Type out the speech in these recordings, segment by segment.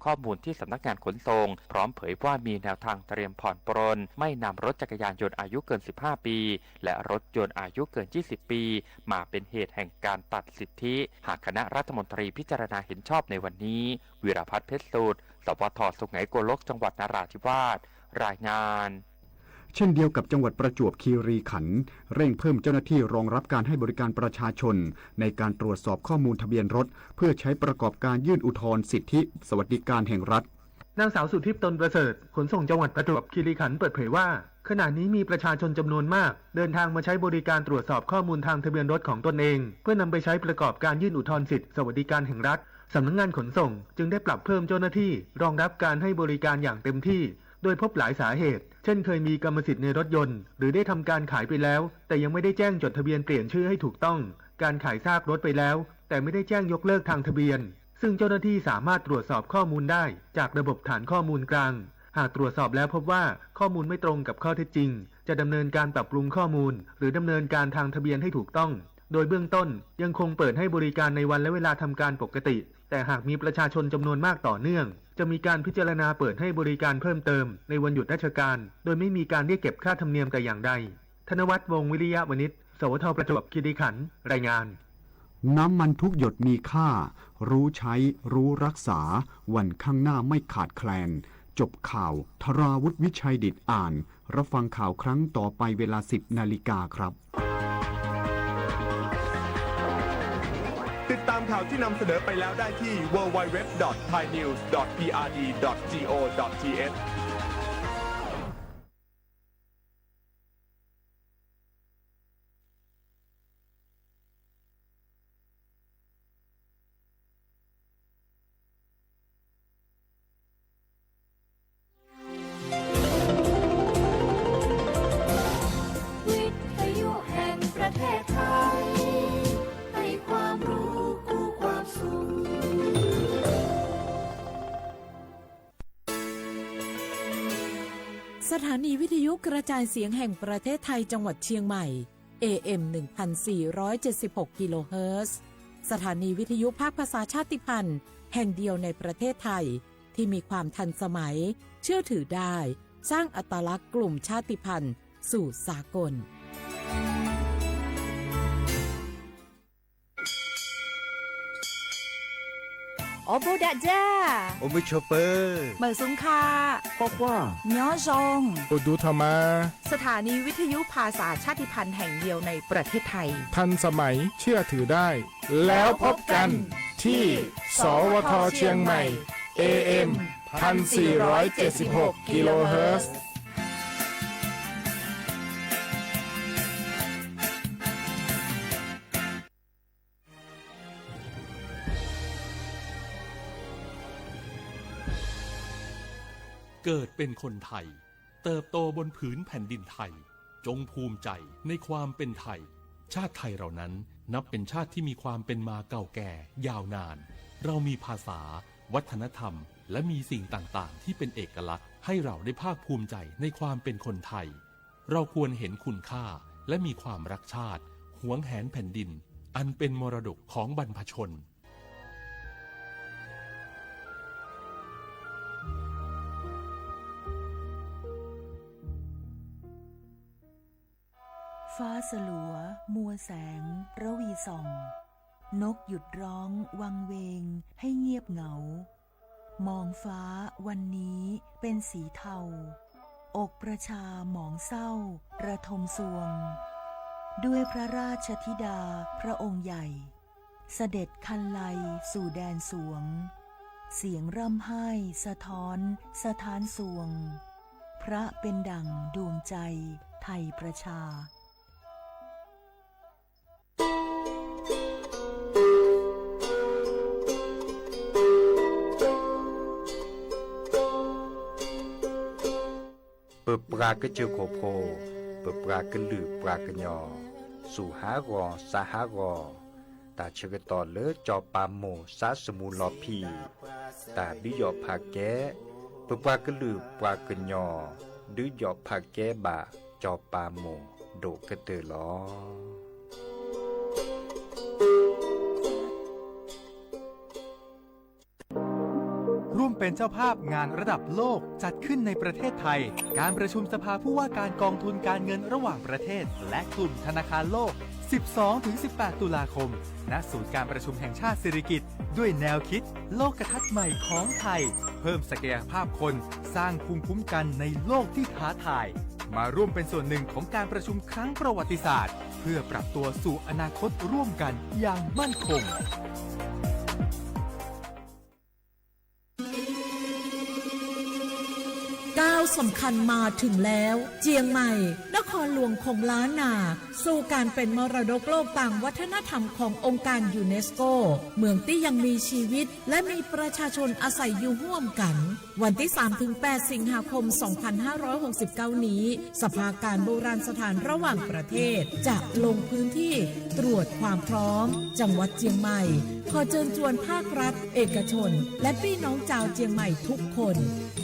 ข้อมูลที่สำนักงานขนส่ง พร้อมเผยว่ามีแนวทางเตรียมผ่อนปรน ไม่นำรถจักรยานยนต์อายุเกิน สิบห้า ปี และรถยนต์อายุเกิน ยี่สิบ ปี มาเป็นเหตุแห่งการตัดสิทธิ หากคณะรัฐมนตรีพิจารณาเห็นชอบในวันนี้ วีรพัฒน์ เพชรสูตร สวท สุไหงโกลก จังหวัดนราธิวาส รายงาน เช่นเดียวกับจังหวัดประจวบคีรีขันธ์ เร่งเพิ่มเจ้าหน้าที่รองรับการให้บริการประชาชน ในการตรวจสอบข้อมูลทะเบียนรถ เพื่อใช้ประกอบการยื่นอุทธรณ์สิทธิสวัสดิการแห่งรัฐ นางสาวสุทิพย์ ตนประเสริฐ ขนส่งจังหวัดประจวบคีรีขันธ์เปิดเผยว่า ขณะนี้มีประชาชนจำนวนมาก เดินทางมาใช้บริการตรวจสอบข้อมูลทางทะเบียนรถของตนเอง เพื่อนำไปใช้ประกอบการยื่นอุทธรณ์สิทธิสวัสดิการแห่งรัฐ สำนักงานขนส่งจึงได้ปรับเพิ่มเจ้าหน้าที่รองรับการให้บริการอย่างเต็มที่ โดยพบหลายสาเหตุ เช่นเคยมีกรรมสิทธิ์ในรถยนต์ หรือได้ทำการขายไปแล้ว แต่ยังไม่ได้แจ้งจดทะเบียนเปลี่ยนชื่อให้ถูกต้อง การขายซากรถไปแล้ว แต่ไม่ได้แจ้งยกเลิกทางทะเบียน ซึ่งเจ้าหน้าที่สามารถตรวจสอบข้อมูลได้จากระบบฐานข้อมูลกลาง หากตรวจสอบแล้วพบว่าข้อมูลไม่ตรงกับข้อเท็จจริง จะดำเนินการปรับปรุงข้อมูล หรือดำเนินการทางทะเบียนให้ถูกต้อง โดยเบื้องต้นยังคงเปิดให้บริการในวันและเวลาทำการปกติ แต่หากมีประชาชนจำนวนมากต่อเนื่อง จะมีการพิจารณาเปิดให้บริการเพิ่มเติมในวันหยุดราชการ โดยไม่มีการเรียกเก็บค่าธรรมเนียมแต่อย่างใด ธนวัฒน์ วงศ์วิริยะวณิช สวท ประจวบคีรีขันธ์ รายงาน น้ำมันทุกหยดมีค่า รู้ใช้ รู้รักษา วันข้างหน้าไม่ขาดแคลน จบข่าว ธราวุฒิ วิชัยดิษฐ อ่าน รับฟังข่าวครั้งต่อไปเวลา สิบ นาฬิกาครับ ติดตามข่าวที่นำเสนอไปแล้วได้ที่ ดับเบิลยู ดับเบิลยู ดับเบิลยู ดอท ไทยนิวส์ ดอท พีอาร์ดี ดอท จี โอ ดอท ที เอช วิทยุแห่งประเทศไทย ให้ความรู้คู่ความสุข สถานีวิทยุกระจายเสียงแห่งประเทศไทยจังหวัดเชียงใหม่ เอ เอ็ม หนึ่งพันสี่ร้อยเจ็ดสิบหก กิโลเฮิรตซ์ สถานีวิทยุภาคภาษาชาติพันธุ์แห่งเดียวในประเทศไทย ที่มีความทันสมัย เชื่อถือได้ สร้างอัตลักษณ์กลุ่มชาติพันธุ์สู่สากล အိၣ်ဘူးဒးဒၢ, အိၣ်မုာ်ဆိးပၢၤ, မုာ်ဆူၣ်ခါ, ကွၢ်ကွၢ်, ညီယီၣ်, အိၣ်ဒူထီၣ်မး, สถานีวิทยุภาษาชาติพันธุ์แห่งเดียวในประเทศไทย ทันสมัย เชื่อถือได้ แล้วพบกันที่ สวท เชียงใหม่ เอ เอ็ม พันสี่ร้อยเจ็ดสิบหก กิโลเฮิรตซ์ เกิดเป็นคนไทย เติบโตบนผืนแผ่นดินไทย จงภูมิใจในความเป็นไทย ชาติไทยเรานั้นนับเป็นชาติที่มีความเป็นมาเก่าแก่ยาวนาน เรามีภาษา วัฒนธรรม และมีสิ่งต่างๆ ที่เป็นเอกลักษณ์ ให้เราได้ภาคภูมิใจในความเป็นคนไทย เราควรเห็นคุณค่า และมีความรักชาติ หวงแหนแผ่นดิน อันเป็นมรดกของบรรพชน ฟ้าสลัว มัวแสง ระวีส่อง นกหยุดร้องวังเวงให้เงียบเหงา มองฟ้าวันนี้เป็นสีเทา อกประชาหมองเศร้าระทมซวง ด้วยพระราชธิดาพระองค์ใหญ่ เสด็จคันไลสู่แดนสวง เสียงร่ำไห้สะท้อนสถานสวง พระเป็นดั่งดวงใจไทยประชา ပပှၤကစၢၢ်ခိၣ်ဖိ, ပပှၤကလုာ်ပှၤကညီ, စူၢ်ဟးဂီၤ စါဟးဂီၤ, တၢ်ဆၢကတီၢ်လၢစီၤပၤမိၢ်စါစမူလီၤဖံး, တၢ်ဒုးယီၣ်ဖးကဲ, ပပှၤကလုာ်ပှၤကညီ, ဒုးယီၣ်ဖးကဲဘၣ်စီၤပၤမိၢ်ဒိၣ်ကတၢၢ်လီၤ. เป็นเจ้าภาพงานระดับโลกจัดขึ้นในประเทศไทย การประชุมสภาผู้ว่าการกองทุนการเงินระหว่างประเทศ และกลุ่มธนาคารโลก สิบสองถึงสิบแปด ตุลาคม ณ ศูนย์การประชุมแห่งชาติสิริกิติ์ ด้วยแนวคิดโลกทัศน์ใหม่ของไทย เพิ่มศักยภาพคน สร้างภูมิคุ้มกันในโลกที่ท้าทาย มาร่วมเป็นส่วนหนึ่งของการประชุมครั้งประวัติศาสตร์ เพื่อปรับตัวสู่อนาคตร่วมกันอย่างมั่นคง ก้าวสำคัญมาถึงแล้ว เจียงใหม่ นครหลวงของล้านนา สู่การเป็นมรดกโลกตามวัฒนธรรมขององค์การยูเนสโก เมืองตี้ยังมีชีวิต และมีประชาชนอาศัยอยู่ร่วมกัน วันที่สามถึงแปด สิงหาคม สองพันห้าร้อยหกสิบเก้า นี้ สภาการโบราณสถานระหว่างประเทศ จะลงพื้นที่ตรวจความพร้อม จังหวัดเจียงใหม่ ขอเชิญชวนภาครัฐ เอกชน และพี่น้องชาวเจียงใหม่ทุกคน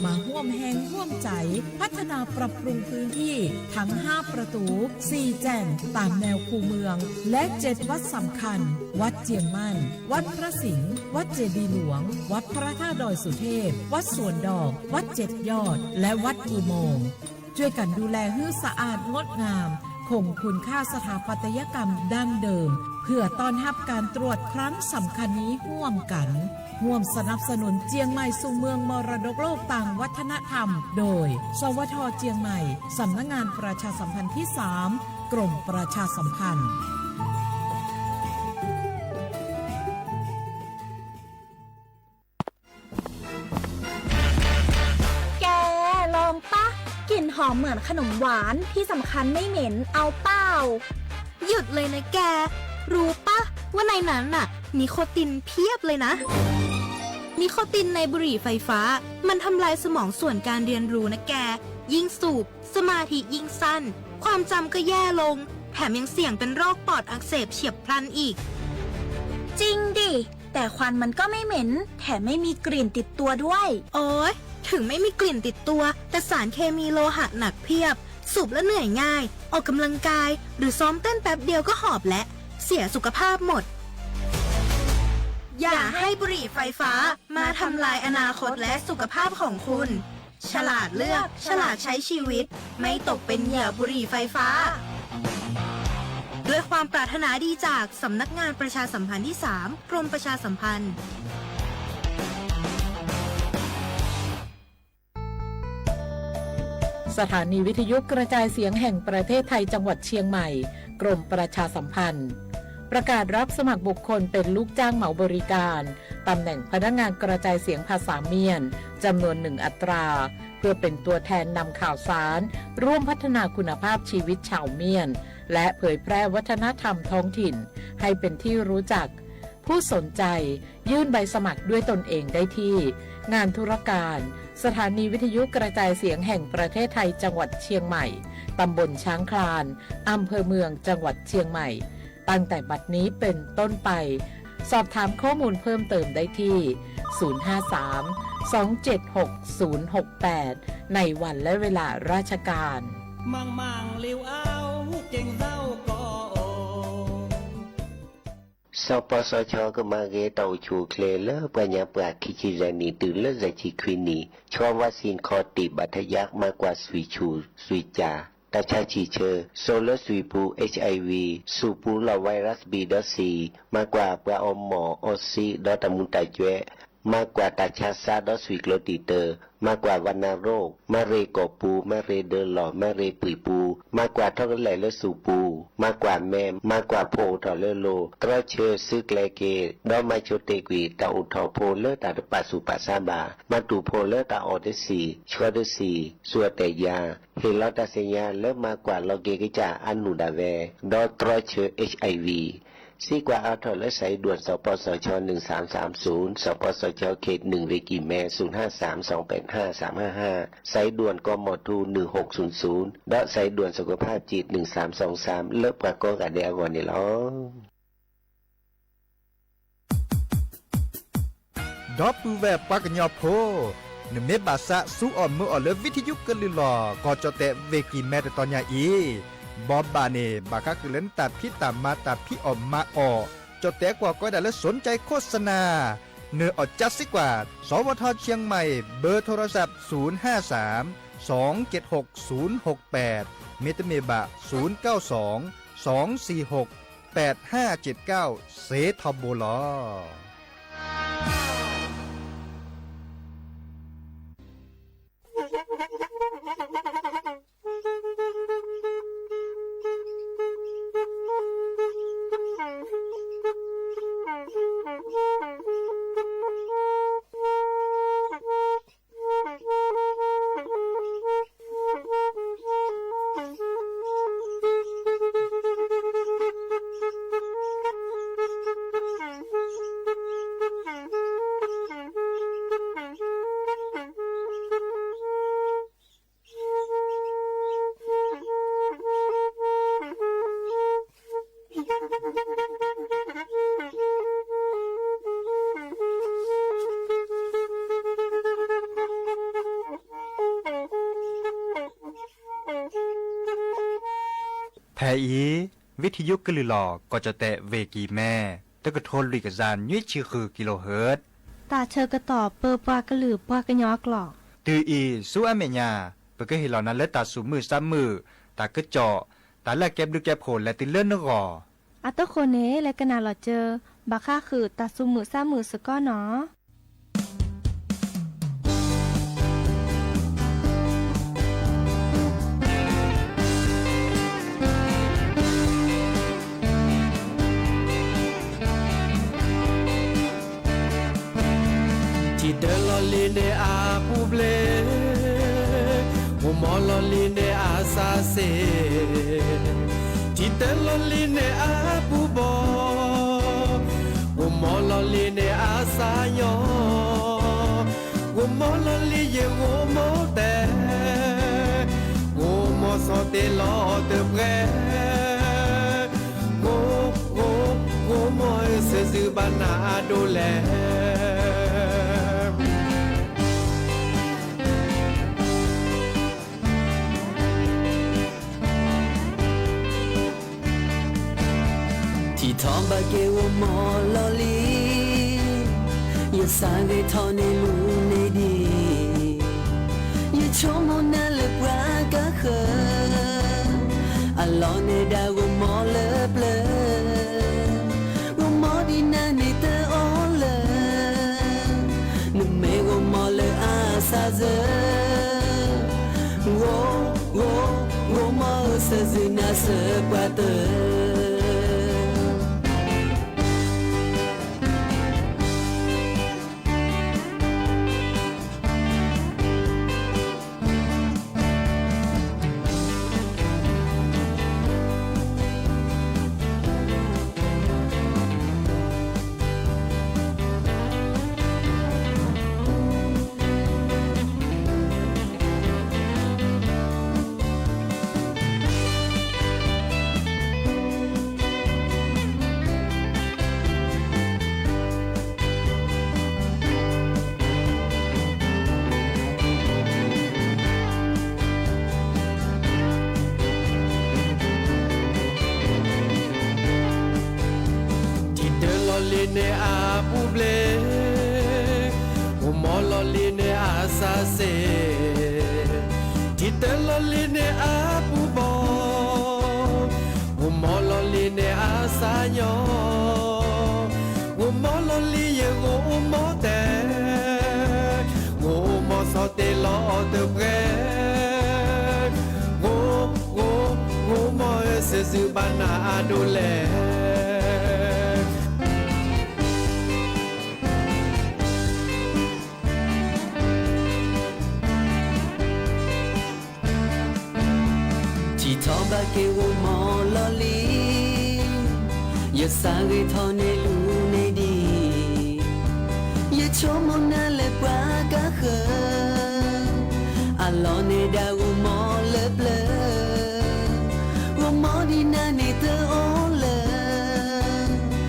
มาร่วมแฮงร่วมใจ๋ พัฒนาปรับปรุงพื้นที่ทั้งห้าประตู๋ สี่แจ่ง ตามแนวคูเมือง และเจ็ดวัดสำคัญ วัดเจียงมั่น วัดพระสิงห์ วัดเจดีย์หลวง วัดพระธาตุดอยสุเทพ วัดสวนดอก วัดเจ็ดยอด และวัดอุโมงค์ ช่วยกันดูแลหื้อสะอาดงดงาม คงคุณค่าสถาปัตยกรรมดั้งเดิม เพื่อต้อนรับการตรวจครั้งสำคัญนี้ร่วมกัน ร่วมสนับสนุนเจียงใหม่สู่เมืองมรดกโลกตามวัฒนธรรม โดย สวท เจียงใหม่ สำนักงานประชาสัมพันธ์ที่สาม กรมประชาสัมพันธ์ แก ลองปะ กลิ่นหอมเหมือนขนมหวาน ที่สำคัญไม่เหม็น เอาเปล่า หยุดเลยนะแก รู้ปะ ว่าในนั้นน่ะ นิโคตินเพียบเลยนะ นิโคตินในบุหรี่ไฟฟ้า มันทำลายสมองส่วนการเรียนรู้นะแก ยิ่งสูบ สมาธิยิ่งสั้น ความจำก็แย่ลง แถมยังเสี่ยงเป็นโรคปอดอักเสบเฉียบพลันอีก จริงดิ แต่ควันมันก็ไม่เหม็น แถมไม่มีกลิ่นติดตัวด้วย โอ๊ย ถึงไม่มีกลิ่นติดตัว แต่สารเคมีโลหะหนักเพียบ สูบแล้วเหนื่อยง่าย ออกกำลังกาย หรือซ้อมเต้นแป๊บเดียวก็หอบแล้ว เสียสุขภาพหมด อย่าให้บุหรี่ไฟฟ้ามาทำลายอนาคตและสุขภาพของคุณ ฉลาดเลือก ฉลาดใช้ชีวิต ไม่ตกเป็นเหยื่อบุหรี่ไฟฟ้า ด้วยความปรารถนาดีจากสำนักงานประชาสัมพันธ์ที่สาม กรมประชาสัมพันธ์ สถานีวิทยุกระจายเสียงแห่งประเทศไทยจังหวัดเชียงใหม่ กรมประชาสัมพันธ์ ประกาศรับสมัครบุคคลเป็นลูกจ้างเหมาบริการ ตำแหน่งพนักงานกระจายเสียงภาษาเมียน จำนวนหนึ่งอัตรา เพื่อเป็นตัวแทนนำข่าวสาร ร่วมพัฒนาคุณภาพชีวิตชาวเมียน และเผยแพร่วัฒนธรรมท้องถิ่น ให้เป็นที่รู้จัก ผู้สนใจ ยื่นใบสมัครด้วยตนเองได้ที่ งานธุรการ สถานีวิทยุกระจายเสียงแห่งประเทศไทยจังหวัดเชียงใหม่ ตำบลช้างคลาน อำเภอเมืองจังหวัดเชียงใหม่ ตั้งแต่บัดนี้เป็นต้นไป สอบถามข้อมูลเพิ่มเติมได้ที่ ศูนย์ห้าสาม สองเจ็ดหก ศูนย์หกแปด ในวันและเวลาราชการ มังมังลิวเอา เก่งเศร้าก็โอ สปสช ကမၤဂ့ၤတၢ်အိၣ်ဆူၣ်အိၣ်ချ့လၢပှၤညါပှၢ်ခံဆံယဲၢ်နံၣ်တုၤလၢယဲၢ်ဆံခွံနံၣ် ဆီဝါစံၣ်ခီၣ်တံၢ်ဘၣ်ထယၢ် မၤကွၢ်စွံၣ်ဆူၣ်စွံၣ်ကၠၢ် တၢ်ဆါဆံၣ်ဆၢ စိာ်လၢစွံၣ်ပူၤ HIV ဆူၣ်ပူၤလီၢ် virus B ဒီး C မၤကွၢ်ပှၤအီမီၢ်အီဆံးဒီးတၢ်မူၤတၢ်ကွဲး မၤကွၢ်တၢ်ဆါစၢ်ဒီးစွံၣ်ကျိၤတံၢ်တၢ် မၤကွၢ် ဝဏ္ဏโรค မၤရ့ၣ်ကီၢ်ပူၤ မၤရ့ၣ်ဒၢးလီၢ် မၤရ့ၣ်ပှံၢ်ပူၤ မၤကွၢ်ထီကလဲၣ်လၢစွံၣ်ပူၤ မၤကွၢ်မဲ မၤကွၢ်ဖိအိၣ်ထီၣ်လၢလိၤ တြီဆၢစုကျဲၤက့ၤ ဒီးမၤဆိတ့ၢ်ကွံာ် တၢ်အိၣ်ထီၣ်ဖိလၢတၢ်တပာ်ဆူၣ်ပာ်ဆါဘၣ် မၤတူၢ်ဖိလၢတၢ်အီၣ်တဆံၣ် ဆှီတဆံၣ် စူၢ်အီၣ်တဲာ်ယၤ ဟ့ၣ်လီၤတၢ်သ့ၣ်ညါလၢမၤကွၢ်လီၤက့ၤကစၢ်အါနုၢ်ဒၣ်ဝဲ ဒီးတြီဆၢ HIV စံးကွၢ်အါထီၣ်လၢ สายด่วน สปสช หนึ่งสามสามศูนย์ สปสช เขตหนึ่ง เวกีแม ศูนย์ห้าสาม สองแปดห้า สามห้าห้า สายด่วน กมท หนึ่งหกศูนย์ศูนย์ ဒီး สายด่วนสุขภาพจิต หนึ่งสามสองสาม လၢပှၤကိးဂၤဒဲးအဂီၢ်န့ၣ်လီၤ. ဒီပုၢ်ဝဲၢ်ပှၤကညီဖိ, နမ့ၢ်ဘၣ်သးစူၤအီၣ်မုာ်အီၣ်လၢ ဝံထယုကလုၢ်လီၤ ကီၢ်ကၠီၣ်တဲၣ် ဝ့ၢ်ကံၢ်မဲ တတီၤညါအံၤ, ဘီဘၣ်န့ၣ် ဘၣ်ဃးဃုာ်လၢနတၢ်ဖံးတၢ်မၤ တၢ်ဖံးအီၣ်မၤအီၣ်, ကၠီၣ်တဲၣ်ကွၢ်ကီဒၣ်လၢ สนใจโฆษณา နအီၣ်ကၠၢစ့ကွၢ် สวท.เชียงใหม่ เบอร์โทรศัพท์ ศูนย์ห้าสาม สองเจ็ดหก ศูนย์หกแปด မ့တမ့ၢ်ဘၣ် ศูนย์เก้าสอง สองสี่หก แปดห้าเจ็ดเก้า စ့ထီဘိလီၤ. ဖဲအံၤ ဝံထံယိကလုၢ်လီၤ ကီၢ်ကၠီၣ်တဲၣ် ဝ့ၢ်ကံၢ်မဲ တကထိလွံၢ်ကယၤနွံဆံဃုကံလိဟၢၣ် တၢ်ဆၢကတီၢ်ပၢပှၤကလုာ်ပှၤကညီအကျိာ် တုၤအံၤဆူအမဲာ်ညါ ပကဟ့ၣ်လီၤနၤလၢတၢ်သူၣ်မုာ်သးမုာ်, တၢ်ကစီၣ်, တၢ်လၢအကဲဘျုးကဲဖှိၣ်လဲၤတုၤလၢနဂီၢ်. အတဃိန့ၣ် လဲၤကနၣ်လီၤစၢၤ ဘၣ်ဃးဃုာ်တၢ်သူၣ်မုာ်သးမုာ်စ့ၢ်ကီးနီၤ. ထံတလီၤလံန့ၣ်အပူၤဘျ့, အိၣ်မီလီၤလံန့ၣ်အစးစ့ၣ်, ထံတလီၤလံန့ၣ်အပူၤဘီ, အိၣ်မီလီၤလံန့ၣ်အစးညီ, အိၣ်မီလီၤလံယဂီၢ်မီတဲ, အိၣ်မီဆီတ့လီၤတပှဲၤ ဂီၢ်, ဂီၢ်, ဂီၢ်မီဧၢ စၢၤစုဘၣ်နၤအဒိၣ်လဲၣ်. ထံထီၣ်ဘၣ်က့ၤအိၣ်မီလီၤလံ, ယစးဂ့ၤထီၣ်န့ၢ်လူၤန့ၢ်ဒံး, ယဆိကမိၣ်နၤလၢပှၤကဃၢၤ, အလီၢ်န့ၣ်ဒၣ်ဂီၢ်မီလၢပျၢၤ, ဂီၢ်မီဒ်နၤန့ၣ်တအိၣ်လၢၤ, နမ့ၢ်ဂီၢ်မီလၢအစးစၢၤ ဂီၢ်, ဂီၢ်, ဂီၢ်မီဧၢ စၢၤစုနၤစၢၤပှၤတၢၢ်. ထံတလီၤလံန့ၣ်အပူၤဘျ့, အိၣ်မီလီၤလံန့ၣ်အစးစ့ၣ်, ထံတလီၤလံန့ၣ်အပူၤဘီ, အိၣ်မီလီၤလံန့ၣ်အစးညီ, အိၣ်မီလီၤလံယဂီၢ်အိၣ်မီတဲ, အိၣ်မီဆီတ့လီၤတပှဲၤ, ဂီၢ်, ဂီၢ်, ဂီၢ်မီဧၢ စၢၤစုဘၣ်နၤအဒိၣ်လဲၣ်. ထံထီၣ်ဘၣ်က့ၤအိၣ်မီလီၤလံ, ယစးဂ့ၤထီၣ်န့ၢ်လူၤန့ၢ်ဒံး, ယဆိကမိၣ်နၤလၢပှၤကဃၢၤ, အလီၢ်န့ၣ်ဒၣ်ဂီၢ်မီလၢပျၢၤ, ဂီၢ်မီဒ်နၤန့ၣ်တအိၣ်လၢ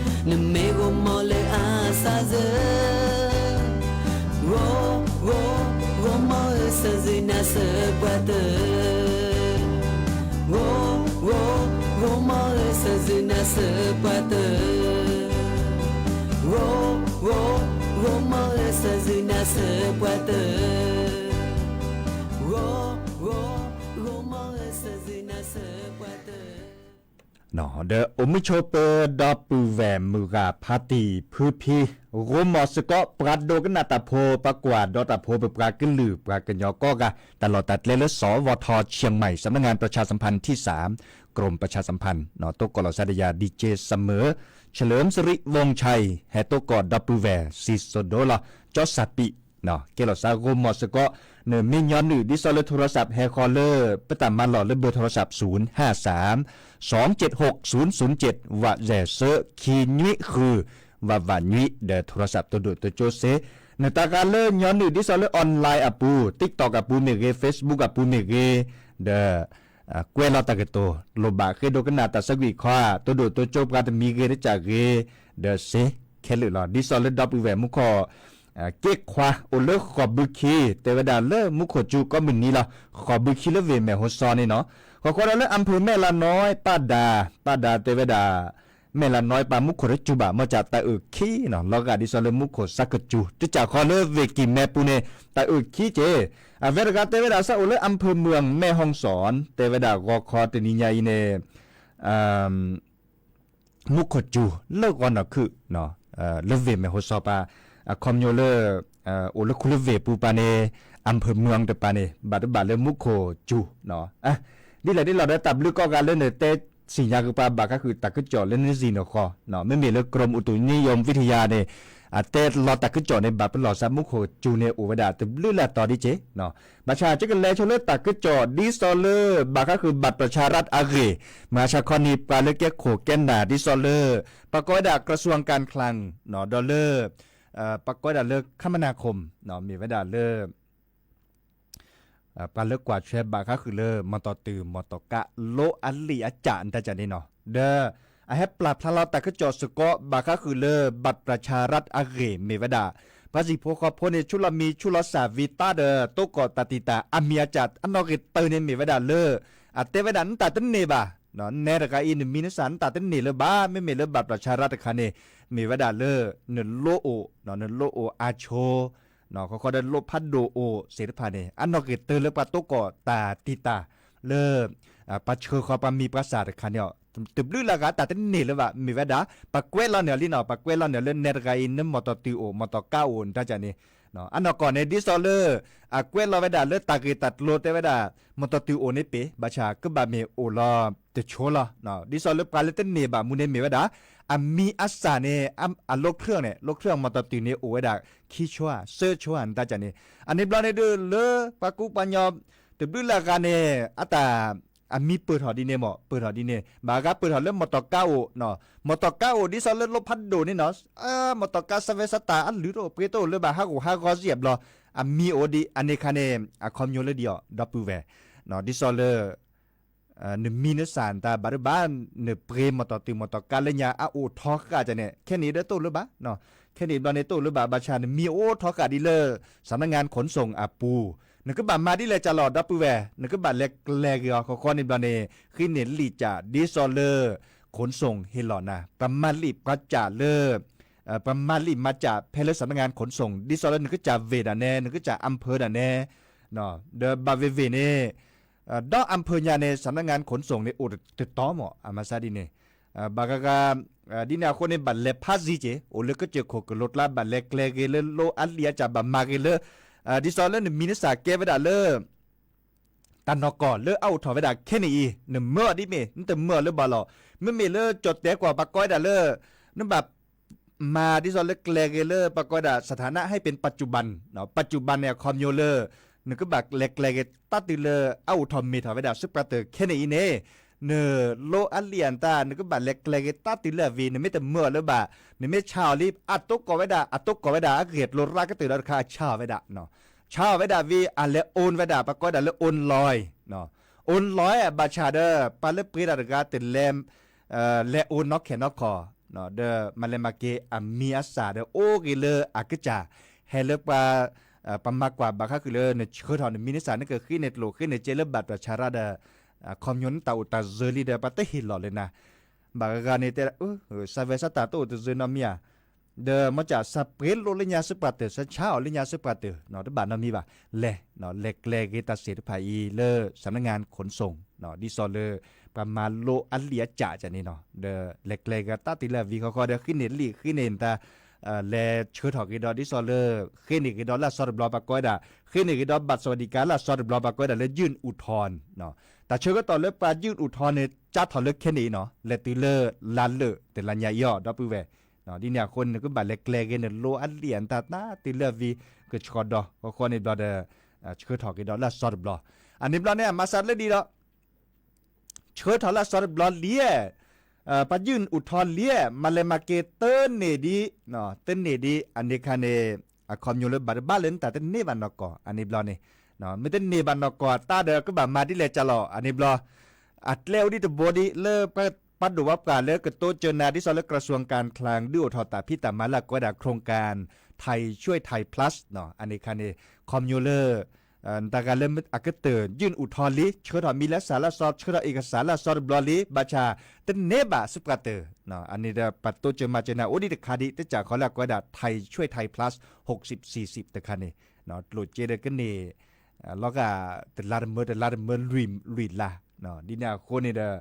ၤ, နမ့ၢ်ဂီၢ်မီလၢအစးစၢၤ, ဂီၢ်, ဂီၢ်, ဂီၢ်မီဧၢ စၢၤစုနၤစၢၤပှၤတၢၢ်, ဂီၢ်, ဂီၢ်, ဂီၢ်မီဧၢ စၢၤစုနၤစၢၤပှၤတၢၢ်, ဂီၢ်, ဂီၢ်, ဂီၤမီၢ်ဂဲၤဆၢၣ် စူၤနၤစၢၤပှၤတၢၢ်, ဂီၤ, ဂီၤ, ဂီၤမီၢ်ဂဲၤဆၢၣ် စူၤနၤစၢၤပှၤတၢၢ်. ဒီးအိၣ်မုာ်ဆိပၢၤ ဒီပုၢ်ဝဲၢ်မုၢ်ဂၤဖါတံၢ်ဖုဖံ, ဂီၤမီၢ်စ့ၢ်ကီး ပှၤဒိကနၣ်တၢ်ဖိ ပှၤကွၢ်ဒီးတၢ်ဖိ ပပှၤကလုာ် ပှၤကညီကိးဂၤ, တၢ်လီၢ်တၢ်ကျဲလၢ สวท. เชียงใหม่ สำนักงานประชาสัมพันธ์ที่สาม กรมประชาสัมพันธ์ တိကိၣ်လီၤစၢ်ဒီးယၤ ดีเจ เสมอ เฉลิมสิริ วงศ์ชัย ဟဲတိကိၣ် ဒီပုၢ်ဝဲၢ် စံၣ်စိၤဒိလီၤ ကၠီစၢ်ပံး ကဲလီၤစၢ် ဂီၤမီၢ်စ့ၢ်ကီး နမ့ၢ်ညီနုၢ်ဒ်သိးလၢ โทรศัพท์ ဟဲဃီၤလၢ ပတၢ်မၤလီၢ်လၢ เบอร์โทรศัพท์ ศูนย์ห้าสาม สองเจ็ดหก ศูนย์ศูนย์เจ็ด ဝးယဲၢ်ဆၢ ခံနွံဃု ဝးဝးနွံ ဒီး โทรศัพท์ တိၢ်ဒိၣ်တိၢ်ကၠိစ့, နတၢ်ဃးလၢညီနုၢ်ဒ်သိးလၢ online အပူၤ TikTok အပူၤမ့ၢ်ဂ့ၤ Facebook အပူၤမ့ၢ်ဂ့ၤ, ဒီး ကွဲးလီၤတၢ်ကတိၤ လိၣ်ဘၣ်ဃ့ဒိကနၣ်တၢ်ဆၢကွံာ်ခီဧါ, တိၢ်ဒိၣ်တိၢ်ကၠိပှၤတမံၤဂ့ၤတကးဂ့ၤ, ဒီးစ့ခဲလၢာ်လီၤ. ဒ်သိးလၢဒီပုၢ်ဝဲၢ်မူခိၣ် က့ခွါ အိၣ်လၢဃိာ်ဘုခံ တဲဝဲဒၣ်လၢမူခိၣ်စူၤကိးမုၢ်နံၤလီၤ. ဃိာ်ဘုခံလၢဝ့ၢ်မဲၢ်ဟိၣ်စီၤန့ၣ်နီၤ, ဃီဃီဒီးလၢ อำเภอแม่ลาน้อย ပၢ်ဒါ, ပၢ်ဒါတဲဝဲဒၣ် မဲၢ်လးနီၢ်ပၢ်မူခိၣ်တစူၤဘၣ် မ့ၢ်ကၢ်တၢ်အုၣ်ခံနီၤ, လီၤဂာ်ဒ်သိးလၢမူခိၣ်စးကစူၤ တကးဃီလၢဝ့ၢ်ကံၢ်မဲပူၤန့ၣ် တၢ်အုၣ်ခံက့ၤ, အဝဲတဂၤတဲဝဲဒၣ် စးအိၣ်လၢ อำเภอเมืองแม่ฮ่องสอน တဲဝဲဒၣ်ဂီၤခီတနံၤညါအံၤန့ၣ် မူခိၣ်စူၤလၢဂီၤနီၢ်ခုၣ် လၢဝ့ၢ်မဲၢ်ဟိၣ်စီၤပၤ အခီပညီလၢ အိၣ်လၢခူလၢဝ့ၢ်ပူၤပၢ်န့ၣ် อำเภอเมือง တပၤန့ၣ် ဘၣ်တဘၣ်လၢမူခိၣ်စူၤ ဒ်လဲၣ်ဒ်လဲၣ်ဒီး တၢ်ဘျုးကိးဂၤလၢနတဲသ့ၣ်ညါကပၤဘၣ်ဃးဃုာ်တၢ်ကစီၣ်လၢနစံၣ်နဃီ, မ့မ့ၢ်လၢ กรมอุตุนิยมวิทยา န့ၣ် အတဲလီၤတၢ်ကစီၣ်န့ၣ် ဘၣ်ပလီၢ်စးမူခိၣ်စူၤန့ၣ် အိၣ်ဝဲဒၣ်တဘျုးလၢအတီၤဒ်က့ၤ, ဘၣ်ဆၣ်ကကလဲၤဆိလၢတၢ်ကစီၣ်ဒ်သိးလၢ ဘၣ်ဃးဃုာ် บัตรประชารัฐ အဂ့ၢ်, မဟါဆါခီန့ၣ် ပှၤလၢကဲခိၣ်ကဲနၢ်ဒ်သိးလၢ ပှၤကိးဝဲဒၣ် กระทรวงการคลัง ဒီးလၢ ပှၤကိးဝဲဒၣ်လၢ คมนาคม မ့ၢ်ဝဲဒၣ်လၢ ပှၤလၢကွၢ်ထွဲဘၣ်ဃးဃုာ်လၢ မီၢ်တီၢ်တုၤ မီၢ်တီၢ်ကါ လိအလံာ်အကၠၢ် နတၢ်ကၠၢ်န့ၣ်နီၤ, ဒီး အဟဲပျၢ်ဖျါလီၤတၢ်ကစီၣ်စ့ၢ်ကီး ဘၣ်ဃးဃုာ်လၢ บัตรประชารัฐ အဂ့ၢ် မ့ၢ်ဝဲဒၣ် ပှၤစံၣ်ဖိဃီဖိန့ၣ် ဆူလီၤမံၤဆူလီၤစၢ်ဝံၤသးဒီး တိကိၣ်တၢ်တံာ်တာ် အမံၤအကၠၢ် အနီၣ်ဂံၢ်တၢန့ၣ် မ့ၢ်ဝဲဒၣ်လၢ အတဲဝဲဒၣ် နတၢ်တန့ၢ်ဘၣ်, နဲတဂၤအံၤ နမံၤနစၢ် နတၢ်တန့ၢ်လၢၤဘၣ်, မ့မ့ၢ်လၢ บัตรประชารัฐ တခါန့ၣ် မ့ၢ်ဝဲဒၣ်လၢ နလိအိၣ် နလိအိၣ်အါဆိ ခီခီဒီးလိဖးဒိၣ်အိၣ်သ့ၣ်တဖၣ်န့ၣ် အနီၣ်ဂံၢ်တၢလၢပှၤတိကိၣ်တၢ်တံာ်တာ်လၢ ပှၤဆှၢဃီၤပှၤမံၤပှၤစၢ်တခါန့ၣ်အီၤ တဘျုးလၢအဂၤတၢ်တန့ၢ်လၢၤဘၣ် မ့ၢ်ဝဲဒၣ် ပကွဲးလီၤန့ၢ်အီၤလံနီၤ, ပကွဲးလီၤန့ၢ်အီၤလၢနဲတဂၤအံၤ နမီၢ်တီၢ်တုၤအိၣ် မီၢ်တီၢ်ကါအိၣ် နတၢ်ကၠၢ်န့ၣ် အနီၢ်ကီၢ်န့ၣ် ဒ်သိးလၢအကွဲးလီၤဝဲဒၣ်လၢတၢ်ဂ့ၢ်တၢ်ကျိၤတဲဝဲဒၣ် မီၢ်တီၢ်တုၤအိၣ်န့ၣ်ပ့ၤ ဘၣ်ဆၣ်ကဘၣ်မ့ၢ်အိၣ်လီၤတဆိလီၤ, ဒ်သိးလၢပှၤလၢတန့ၢ်ဘၣ်မူန့ၣ်မ့ၢ်ဝဲဒၣ် အမံၤအစၢ်န့ၣ် အလိချၢန့ၣ် လိချၢ မီၢ်တီၢ်တုၤန့ၣ်အိၣ်ဝဲဒၣ် ခံဆိဧါ သၢဆိဧါ နတၢ်ကၠၢ်န့ၣ်, အန့ၣ်ဘျီန့ၣ်ဒုးလၢပှၤကူပှၤညီ တဘျုးလၢအဂၤန့ၣ် အတၢ် အမံၤပၢၢ်ထီၣ်ဒ်န့ၣ်မ့ၢ် ပၢၢ်ထီၣ်ဒ်န့ၣ် ဘၣ်အဂၤပၢၢ်ထီၣ်လၢမီၢ်တီၢ်ကါအိၣ်, မီၢ်တီၢ်ကါအိၣ်ဒ်သိးလၢလိဖးဒိၣ်န့ၣ်နီၤ, မီၢ်တီၢ်ကါ စးဝဲစးတၢ်အလုၢ်တအိၣ်ပှ့ၤတအိၣ်လၢၤဘၣ် ဟးဂူာ်ဟးဂီၤစံအဘျီ အမံၤအိၣ်ဒ်အန့ၣ်ခါန့ၣ် အခီပညီလၢဒ်အီၤ ဒီပုၢ်ဝဲၢ်, ဒ်သိးလၢ နမံၤနစၢ်နတၢ်ဘၣ်ဒိဘၣ် နပှ့ၤမီၢ်တီၢ်တုၤမီၢ်တီၢ်ကါလၢညါအအိၣ်ထီဃာ်ကၠၢ်န့ၣ် ခဲန့ၣ်ဒီးတအိၣ်လၢၤဘၣ်, ခဲန့ၣ်ဘျီန့ၣ်တအိၣ်လၢၤဘၣ် ဘၣ်ဆၣ်နမံၤအိၣ်ထီဃာ်ဒ်လၢ สำนักงานขนส่ง အပူၤ, နကဘၣ်မၤဒ်လဲၣ်ကၠၢ်လီၤ ဒီပုၢ်ဝဲၢ် နကဘၣ်လဲၤကျဲၤက့ၤအီၤ ခီခီန့ၣ်ဘျီန့ၣ် ဃ့န့ၢ်လံာ်ကၠၢ်ဒ်သိးလၢ ขนส่ง ဟ့ၣ်လီၤနၤ ပမၤလံာ်ပှၤကၠၢ်လၢ ပမၤလံာ်မၤကၠၢ်ဖဲလၢ สำนักงานขนส่ง ဒ်သိးလၢနကစၢ်ဝ့ၢ်ဒၣ်နဲ နကစၢ် อำเภอ ဒၣ်နဲ ဒီးဘၣ်ဝ့ၢ်ဝ့ၢ်န့ၣ် ဒီး อำเภอ ညါန့ၣ် สำนักงานขนส่ง န့ၣ် အိၣ်တတီၤမး အမၤစၢ်ဒ်န့ၣ် ဘၣ်ဂၤဂၤ ဒ်န့ၣ်အဃိန့ၣ် ဘၣ်လဲၤဖးစ့ၢ်ကီး အိၣ်လၢကစၢၢ်ခိၣ်ကလိၤကျါ ဘၣ်လဲၤကျဲၤဂ့ၤလၢလိအလံာ်အကၠၢ် ဘၣ်မၤဂ့ၤလၢ ဒ်သိးလၢနမံၤနစၢ်ကဲဝဲဒၣ်လၢ တၢ်နီၢ်ကီၢ်လၢအအိၣ်ထီၣ်ဝဲဒၣ်ခဲန့ၣ်အံၤ နမၢအီၤဒ်မ့ၢ် နတမၢအီၤလၢၤဘၣ်လီၤ. မ့မ့ၢ်လၢကၠီၣ်တဲာ်ကွၢ် ပှၤကိးဝဲဒၣ်လၢ နဘၣ် မၤဒ်သိးလၢကျဲၤဂ့ၤလၢ ပှၤကိးဝဲဒၣ် สถานะให้เป็นปัจจุบัน ปัจจุบัน န့ၣ် အခီပညီလၢ နကဘၣ်လဲၤကျဲၤဂ့ၤတၢ်တုၤလၢအအိၣ်ထီၣ်မ့ၢ်ထီၣ်ဝဲဒၣ် ဆူပှၤတၢၢ်ခဲန့ၣ်အံၤန့ၣ် နလိအလံာ်အတၢ် နကဘၣ်လဲၤကျဲၤဂ့ၤတၢ်တုၤလၢအဝံၤ နမ့ၢ်တမၢအီၤလၢၤဘၣ် နမ့ၢ်ဆါအီၤလံ အတိကိးဝဲဒၣ် အတိကိးဝဲဒၣ် အဂ့ၢ်အကျိၤရၣ်ကတၢၢ်ဒီးတခါ အဆါအီၤဝဲဒၣ် ဆါအီၤဝဲဒၣ်ဝံၤ အလဲၤအိၣ်ဝဲဒၣ် ပှၤကိးဝဲဒၣ်လၢ အိၣ်လီၤ အိၣ်လီၤ ဘၣ်ဆၣ်ဒီး ပှၤလၢပှ့ၤတၢ်တဂၤတလဲၤ လဲၤအိၣ်နီၢ်ခဲနီၢ်ခီ ဒီးမၤလဲၤမၤက့ၤအမံၤအသၣ်ဒီး အိၣ်ဂ့ၤလၢအကစၢ် ဟဲလၢပှၤ ပမၤကွၢ်ဘၣ်ဃးဃုာ်လၢ နဆှၢထီၣ်နမံၤနသၣ် နကဃ့န့ၢ်ကျိၣ်ဃ့န့ၢ်စ့လၢဘၣ်တၢ်ဆါရၣ်ဒီး ခီပညီနတၢ်အိၣ်တၢ်စၢၤလံဒီး ပှၤတဟ့ၣ်လီၤလၢနၤ ဘၣ်ဂၤဂၤန့ၣ်တဲ စၢ်ဝဲစၢ်တၢ်တအိၣ်တစၢၤနီတမံၤဧါ ဒီးမ့ၢ်စးပှ့ၤလိာ်လၢညါစ့ၢ်ပှၤတၢၢ် ဆါအီၤလၢညါစ့ၢ်ပှၤတၢၢ် တဘၣ်နီတမံၤဘၣ်. လဲၤ လဲၤကျဲဂ့ၤတၢ်စ့ၢ်တဖၣ်အံၤလၢ စးနငၣ်ခိၣ်စိၣ် ဒ်သိးလၢ ပှၤမၤလိအလံာ်အကးန့ၣ်နီၤ ဒီးလဲၤကျဲဂ့ၤတၢ်တုၤလၢအဝံၤဃီဃီဒီး ဃ့န့ၢ်လံာ် ဃ့န့ၢ်တၢ် လဲၤဆှၢထီၣ်က့ၤဒီး ဒ်သိးလၢ ဃ့န့ၢ်က့ၤဒီးလၢအစီတဘျီ ပှၤကိးဝဲဒၣ် ဃ့န့ၢ်က့ၤဒီး ဘၣ်စဝၤဒံကၤလၢအစီတဘျီ ပှၤကိးဝဲဒၣ်လၢ ยื่นอุทธรณ์ တၢ်ဆၢကတီၢ်လၢပှၤ ยื่นอุทธรณ์ န့ၣ် ကၠါထီၣ်လၢခဲန့ၣ်အံၤနီၤ လဲၤတုၤလၢလါလၢာ်တလါညါအံၤအီၤ ဒီပုၢ်ဝဲၢ် ဒ်န့ၣ်အဃိန့ၣ် နကဘၣ်လဲၤကျဲဂ့ၤ နလိအလံာ်အတၢ်တၢ်တုၤလၢအဝံၤ ကဆှီဒီး ဃီဃီန့ၣ်ဘျီဒီး ဆှၢထီၣ်က့ၤဒီးလၢအစီတဘျီ အန့ၣ်ဘျီန့ၣ် အမၤစးလၢဒ်ဒီး ဆှၢထီၣ်လၢအစီတဘျီလံဧါ ပှၤ ยื่นอุทธรณ์ လံဧါ မၤလဲၤမၤက့ၤတန့ၢ်ဒံး တန့ၢ်ဒံး အန့ၣ်ခါန့ၣ် အခီပညီလၢဘၣ်တဘၣ်လၢနတၢ်တန့ၢ်ဘၣ်နီၢ်ကီၢ် အန့ၣ်ဘျီန့ၣ် မ့ၢ်တန့ၢ်ဘၣ်နီၢ်ကီၢ်အတၢ်ဒီး ကဘၣ်မၤဒ်လဲၣ်ကၢ်လီၤ အန့ၣ်ဘျီ အကျဲအိၣ်ဒံးတဘိဒံးလၢ ပှၤဒိၣ်ပှၤပှၢ်လၢကတိစၢၤနၤ ဒ်သိးလၢ กระทรวงการคลัง ဒုးအိၣ်ထီၣ်တၢ်ဖံးတၢ်မၤလၢအကိးဝဲဒၣ် โครงการไทยช่วยไทย plus အန့ၣ်ခါန့ၣ် ခီပညီလၢ နတၢ်ဂၤလၢအကတၢၢ် ยื่นอุทธรณ์ လံ ဆှၢထီၣ်မံၤလၢစးလၢအစီ ဆှၢထီၣ်အ့ၣ်ကစၢ်လၢအစီတဘျီလံ ဘၣ်ဆၣ် တန့ၢ်ဘၣ်စ့ၢ်ပှၤတၢၢ် အန့ၣ်ဒီး ပှၤတိစၢၤမၤစၢၤနၤအိၣ်ဒံးတခါဒံး တကးဃီလၢအကိးဝဲဒၣ် ไทยช่วยไทย plus หกสิบสี่สิบ တခါန့ၣ် ကျိၣ်စ့ဒီးကန့ၢ် လီၤဂာ် တလါတမၢ တလါတမၢလွံၢ်လွံၢ်လါ ဒ်န့ၣ်အဃိန့ၣ်ဒီး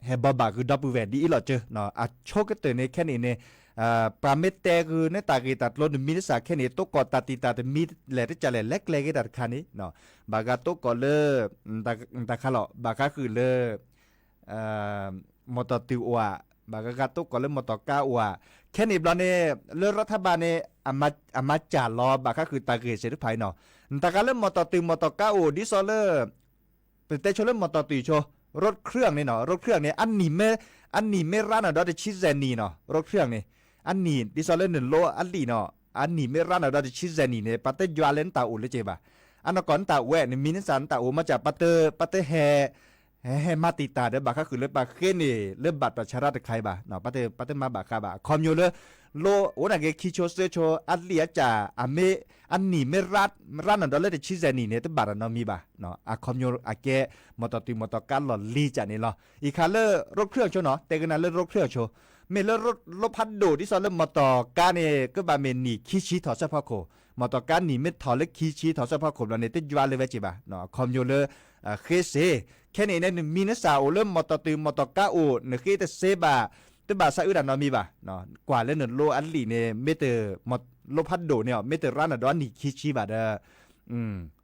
ဟဲဘီဘၣ်ဃုာ်ဒီပုၢ်ဝဲၢ်ဒ်အံၤလီၤစၢၤ အဆိကတၢၢ်န့ၣ် ခဲန့ၣ်န့ၣ် ပှၤမ့ၢ်တဲဃုာ်န့ၢ်တၢ်ဂ့ၢ်တၢ်ကျိၤ နမံၤနစၢ်ခဲန့ၣ် တိကိးတၢ်တံာ်တာ်တမံၤလဲၣ် တကးလဲၣ် လဲၤကျဲဂ့ၤတၢ်တခါန့ၣ် ဘၣ်ဂၤတိကိးလၢ တၢ်ခါလီၤ ဘၣ်ဃးဃုာ်လၢ မီၢ်တီၢ်တုၤအိၣ်ဧါ, ဘၣ်ဂၤဂၤတိကိးလၢမီၢ်တီၢ်ကါအိၣ်ဧါ, ခဲန့ၣ်ဘျီန့ၣ် လၢရၤထဘၣ်န့ၣ် အမၤစၢ်လီၤဘၣ်ဃးဃုာ်တၢ်ဂ့ၢ်စ့ၢ်တဖၣ်အံၤနီၤ, နတၢ်ဂၤလၢမီၢ်တီၢ်တုၤမီၢ်တီၢ်ကါအိၣ် ဒ်သိးလၢ ပတဲဆိလၢမီၢ်တီၢ်တုၤဆိ รถเครื่องန့ၣ်နီၤ, รถเครื่องန့ၣ် အနံၣ်မ့ၢ်ရၣ်နီၤဒီးတဆံစဲးနံၣ်နီၤ, รถเครื่องန့ၣ် အနံၣ် ဒ်သိးလၢနလိအလံာ်နီၤ, အနံၣ်မ့ၢ်ရၣ်နီၤဒီးတဆံစဲးနံၣ်န့ၣ် ပှၤတယွၤလၢနတၢ်အိၣ်လၢက့ၤဘၣ်, အနီၢ်ကီၢ်နတၢ်အိၣ်ဝဲ နမံၤနစၢ်နတၢ်အိၣ်မ့ၢ်စၢ် ပှၤတဟဲ ဟဲမၤတံာ်တာ်ဒီးဘၣ်ဃးဃုာ်လၢပှၤဃ့န့ၢ်လၢဘၣ်ပှၤဆါရၣ်တခါအံၤဘၣ်, ပှၤတမၤဘၣ်ဃးဘၣ်, အခီပညီလၢ လိအိၣ်နာ်က့ၤခံဆိသၢဆိ အလံာ်အစၢ် အမ့ၢ် အနံၣ်မ့ၢ်ရၣ်နီၤဒီးလၢတဆံစဲးနံၣ်န့ၣ် တဘၣ်တၢ်နီတမံၤဘၣ်, အခီပညီအကဲ မီၢ်တီၢ်တုၤမီၢ်တီၢ်ကါလီၢ်လံၤကၢ်န့ၣ်လီၤ, အံၤခါလၢ รถเครื่องဆိနီၤ, တဲကနၤလၢ รถเครื่องဆိ မ့ၢ်လၢလိဖးဒိၣ် ဒ်သိးလၢမီၢ်တီၢ်ကါန့ၣ် ကဘၣ်မ့ၢ်နံၣ်ခံဆံထီၣ်ဆၢဖီခိၣ်, မီၢ်တီၢ်ကါနံၣ်မ့ၢ်ထီၣ်လၢခံဆံထီၣ်ဆၢဖီခိၣ်ဘျီန့ၣ် တယွၤလၢၤဝဲက့ၤဘၣ်, အခီပညီလၢ ဃ့စ့ၢ်, ခဲန့ၣ်န့ၣ် နမံၤနစၢ်အိၣ်လၢမီၢ်တီၢ်တုၤမီၢ်တီၢ်ကါအိၣ် နဃ့တစ့ဘၣ်, တဘၣ်ဆါအုးတၢ်နီတမံၤဘၣ်, ကွၢ်လၢနလိအလံာ်န့ၣ် မ့ၢ်တ လိဖးဒိၣ်န့ၣ် မ့ၢ်တရၣ်နီၤဒီးနံၣ်ခံဆံဘၣ်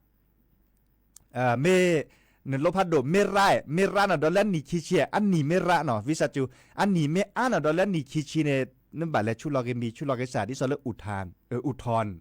ဒီး မ့ၢ် နလိဖးဒိၣ်မ့ၢ်ရၣ်, မ့ၢ်ရၣ်နီၤဒီးလၢနံၣ်ခံဆံ, အနံၣ်မ့ၢ်ရၣ်နီၤ, ဝံသးစူၤ, အနံၣ်မ့ၢ်အါနီၤဒီးလၢနံၣ်ခံဆံန့ၣ် နဘၣ်လဲၤဆူလီၤက့ၤမံၤ ဆူလီၤက့ၤစၢ် ဒ်သိးလၢ อุทธรณ์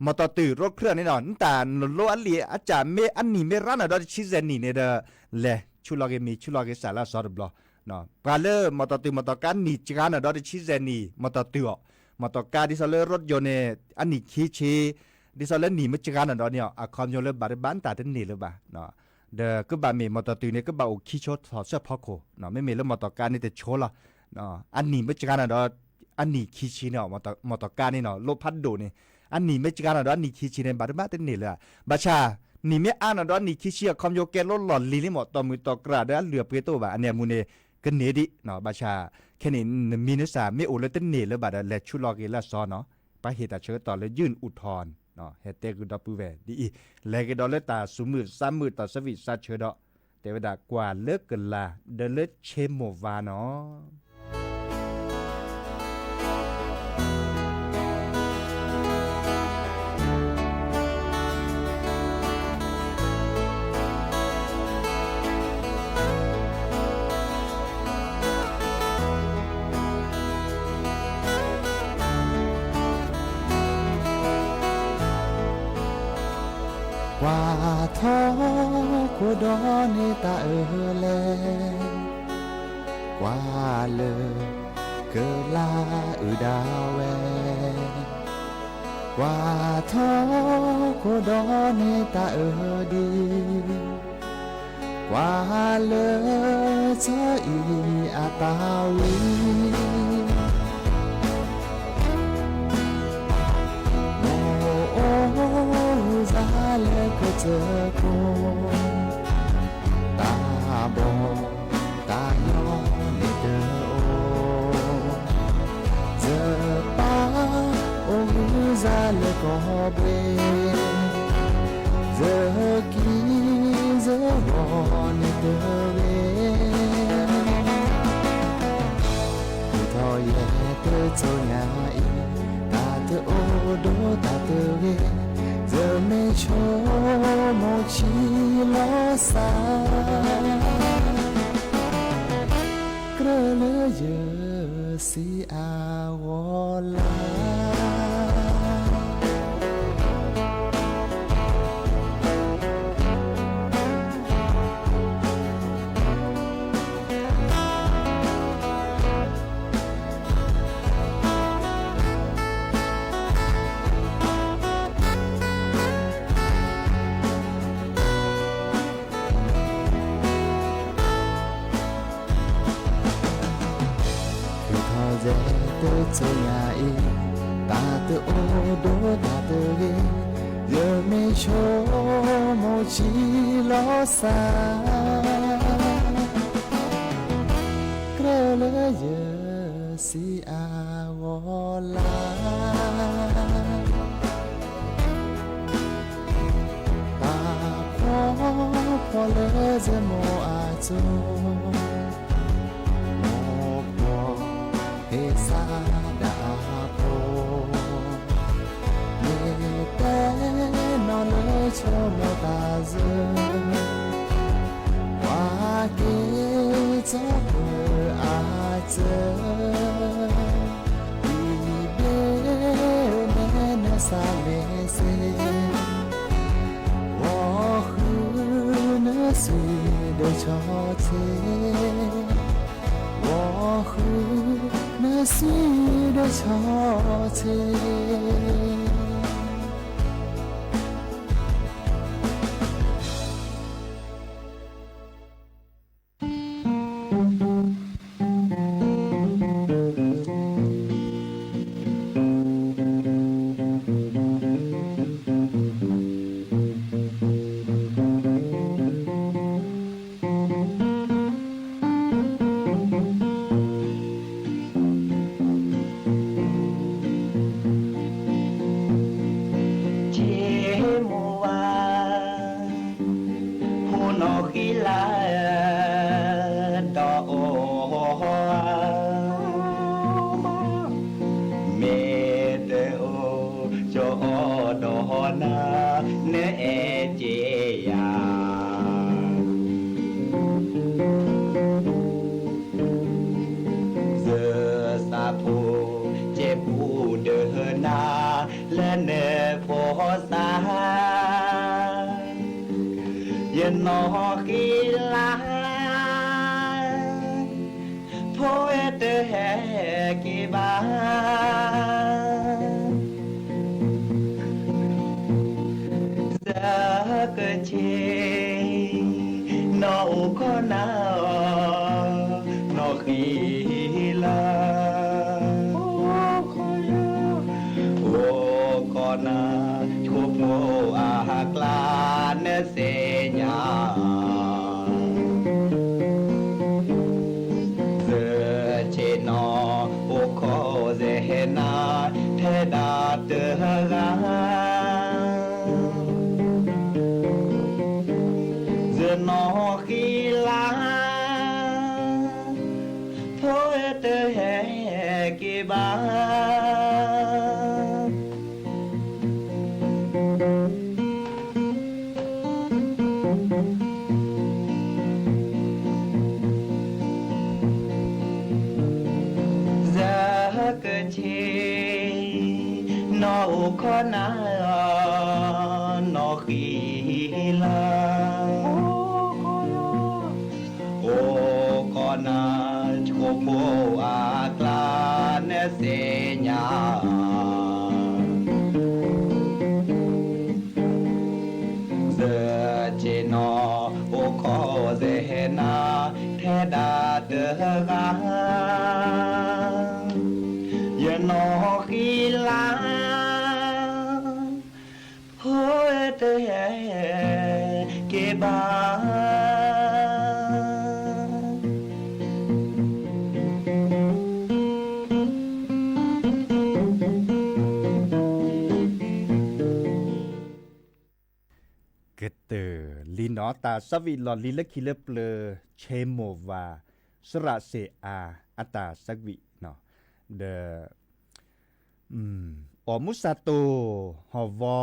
မီၢ်တီၢ်တုၤ รถเครื่องန့ၣ်နီၤ, နတၢ်နလိအလံာ်အစၢ်မ့ၢ်အနံၣ်မ့ၢ်ရၣ်နီၤဒီးတဆံစဲးနံၣ်န့ၣ်ဒီး လဲၤဆူလီၤက့ၤမံၤ ဆူလီၤက့ၤစၢ်လၢအစီတဘျီ, ပှၤလၢမီၢ်တီၢ်တုၤမီၢ်တီၢ်ကါနံၣ်စှၤနီၤဒီးတဆံစဲးနံၣ် မီၢ်တီၢ်တုၤအီၤ, မီၢ်တီၢ်ကါဒ်သိးလၢ รถยนต์န့ၣ် အနံၣ်ခံဆံ ဒ်သိးလၢနံၣ်မ့ၢ်စှၤနီၤဒီးန့ၣ် အခီပညီလၢဘၣ်တဘၣ်နတၢ်တန့ၢ်လၢၤဘၣ်, ဒီးကဘၣ်မ့ၢ်မီၢ်တီၢ်တုၤန့ၣ် ကဘၣ်အိၣ်ခံဆိထီၣ်ဆၢဖီခိၣ်, မ့မ့ၢ်လၢမီၢ်တီၢ်ကါန့ၣ်တဆိလီၤ, အနံၣ်မ့ၢ်စှၤနီၤဒီး အနံၣ်ခံဆံန့ၣ် မီၢ်တီၢ်ကါန့ၣ်နီၤ လိဖးဒိၣ်န့ၣ် အနံၣ်မ့ၢ်စှၤနီၤဒီးအနံၣ်ခံဆံန့ၣ် ဘၣ်တဘၣ်တန့ၢ်လၢၤ, ဘၣ်ဆၣ် နံၣ်မ့ၢ်အါနီၤဒီးအနံၣ်ခံဆံ အခီပညီကဲလိလီၢ်လံၤလံမး တီၢ်မုၢ်တီၢ်ကြၢးဒီးအလုၢ်အပှ့ၤတအိၣ်ဘၣ် အန့ၣ်အမူန့ၣ် ကန့ၢ်ဒံး, ဘၣ်ဆၣ် ခဲန့ၣ် နမံၤနစၢ်မ့ၢ်အိၣ်လၢတန့ၢ်လၢၤဘၣ်ဒီး လဲၤဆူလီၤက့ၤလၢအစီနီၤ, ပှၤဟ့ၣ်တၢ်ဆၢကတီၢ်လၢ ยื่นอุทธรณ์ ဟဲတဲဃုာ်ဒီပုၢ်ဝဲၢ်ဒ်အံၤ, လဲၤကဒီးလၢတၢ်သူၣ်မုာ်သးမုာ်တၢ်သးဝံၣ်သးဆၢဒီး တဲဝဲဒၣ်ကွၢ်လၢကလၤ ဒီးလၢဆ့မိၢ်ဝါနီၤ ကွၢ်ထီၣ်ခိၣ်ဒီးန့ၢ်တၢ်အၢလဲၣ်, ကွၢ်လၢကလၤအုၣ်ဒၣ်ဝဲ, ကွၢ်ထီၣ်ခိၣ်ဒီးန့ၢ်တၢ်အၢဒံး, ကွၢ်လၢစီၤအံၤအတၢ်ဝံ မိၢ်အိၣ်စါလၢကစၢၢ်ခိၣ်, တၢ်ဘီၣ်တၢ်ညီန့ၣ်တအိၣ်, စၢ ကီၢ်ဘှ့ၣ်, ယကံယဂီၤန့ၣ်တဂ့ၤ. ထုးထီၣ်ယဲၢ်တစိၤညါအံၤ, တၢ်တအိၣ်ဒီးတၢ်တဂ့ၤ, ယမ့ၢ်ဆိကမိၣ်ဆံးလီၤစၢ်, ကြၢးလၢယစံးအဂီၢ်လၢ်. ထုးထီၣ်ယဲၢ်တစိၤညါအံၤ, တၢ်တအိၣ်ဒီးတၢ်တဂ့ၤ, ယမ့ၢ်ဆိကမိၣ်ဆံးလီၤစၢ်, ကြၢးလၢယစံးအဂီၢ်လၢ်. ပာ်ဖှိၣ်ဖှိၣ်လၢယမိၢ်အစိၤ, မိၢ်ပှၢ်ဟ့ၣ်စၢ်ဒၣ်အဖိ, မ့ၢ်တဲနီၢ်လၢဆိကမိၣ်တၢ်စၢၤ, ပှၤက့ၤကၠီပၢအစၢၤ, ဒ်ဘ့ၣ်နဲနစၢ်မ့ၢ်စ့, ဂီၤဃုနစုဒီးဆီဆ့, ဂီၤဃုနစုဒီးဆီဆ့. က့မိၢ်ဝါ ဖိနီၢ်ဃံလၤ ဒီးအီၤ, မ့ၢ်တအိၣ်ကၠီအီၤဒီးနၤ နအဲၣ်က့ယၤ, ယသးဖိကဲပူၤဒီးနၤ လၢနဖိသၣ် ယနီၢ်ဃံလၤ ဖိတဟဲက့ၤဘၣ်, စကဆ့နီၢ်အိၣ်ခိးနၤ နီၢ်ဃံလၤ, အိၣ်ခိးနၤ ဆိဖိအကျါ နသ့ၣ်ညါ စကဆ့နီၢ်အိၣ်ခိးစ့ၢ်နၤ ထဲဒၣ်တဂၤ, ယနီၢ်ဃံလၤ ဖိတဟဲက့ၤဘၣ်, စကဆ့နီၢ်အိၣ်ခိးနၤ နီၢ်ဃံလၤ, အိၣ်ခိးနၤ ဆိဖိအကျါ နသ့ၣ်ညါ စကဆ့နီၢ်အိၣ်ခိးစ့ၢ်နၤ ထဲဒၣ်တဂၤ, ယနီၢ်ဃံလၤ ဖိတဟဲက့ၤဘၣ်. ကတၢၢ်လံနီၤ တၢ်ဆၢဝံၣ်လီၢ်လံၤလၢခံလၢပျၢၤ ဆ့မိၢ်ဝၤ စရၣ်စ့ၣ်အါ အတၢ်ဆၢဝံၣ်နီၤ ဒီး အီၣ်မူစၢ်တိၢ် ဟီၣ်ဝီ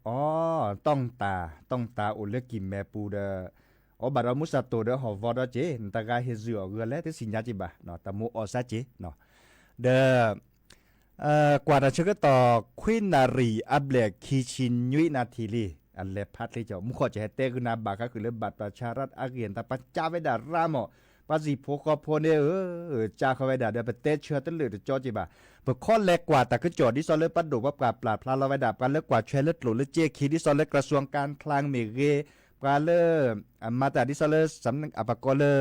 အီ တီၢ်တၢ် တီၢ်တၢ်အိၣ်လၢကံၢ်မဲပူၤဒီး အီၣ်ဘၣ်ဒီးမူစၢ်တိၢ်ဒီးဟီၣ်ဝီဒီးက့ၤ နတဂၤဟ့ၣ်ဇုာ်အီၤဂ့ၤလဲၣ် တသ့ၣ်ညါက့ၤဘၣ် တၢ်မိၣ်အီၣ်စၢ်က့ၤ ဒီး ကွၢ်တၢ်ဆၢကတီၢ် ခွံနၣ်ရံၣ်အဘျဲၣ်ခံဆံနွံနၣ်ထံၣ်လံ အလဲၤဖးချ့ကၠီၣ် မူခိၣ်ကဟဲတဲဂုာ်နၤဘၣ်ဃးဃုာ်လၢဘၣ်ပၢ်ဆါရၣ်အဂ့ၢ် တၢ်ပၢ်ကၠါဝဲဒၣ်ရၣ်မး ပှၤစံၣ်ဖိဃီဖိန့ၣ် ကၠါဃီဝဲဒၣ်ဒီး ပတဲဆၢတလၢာ်တကၠီက့ၤဘၣ် ပခီလဲၤကွၢ်တၢ်ကၠီၣ် ဒ်သိးလၢပဒိၣ်ပှၤပာ်ဖျါလီၤဝဲဒၣ် ပှၤလၢကွၢ်ထွဲလၢကျိၣ်လၢစ့ခံ ဒ်သိးလၢ กระทรวงการคลัง မ့ၢ်ဂ့ၤ ပှၤလၢ အမၤတၢ်ဒ်သိးလၢ အပကိးလၢ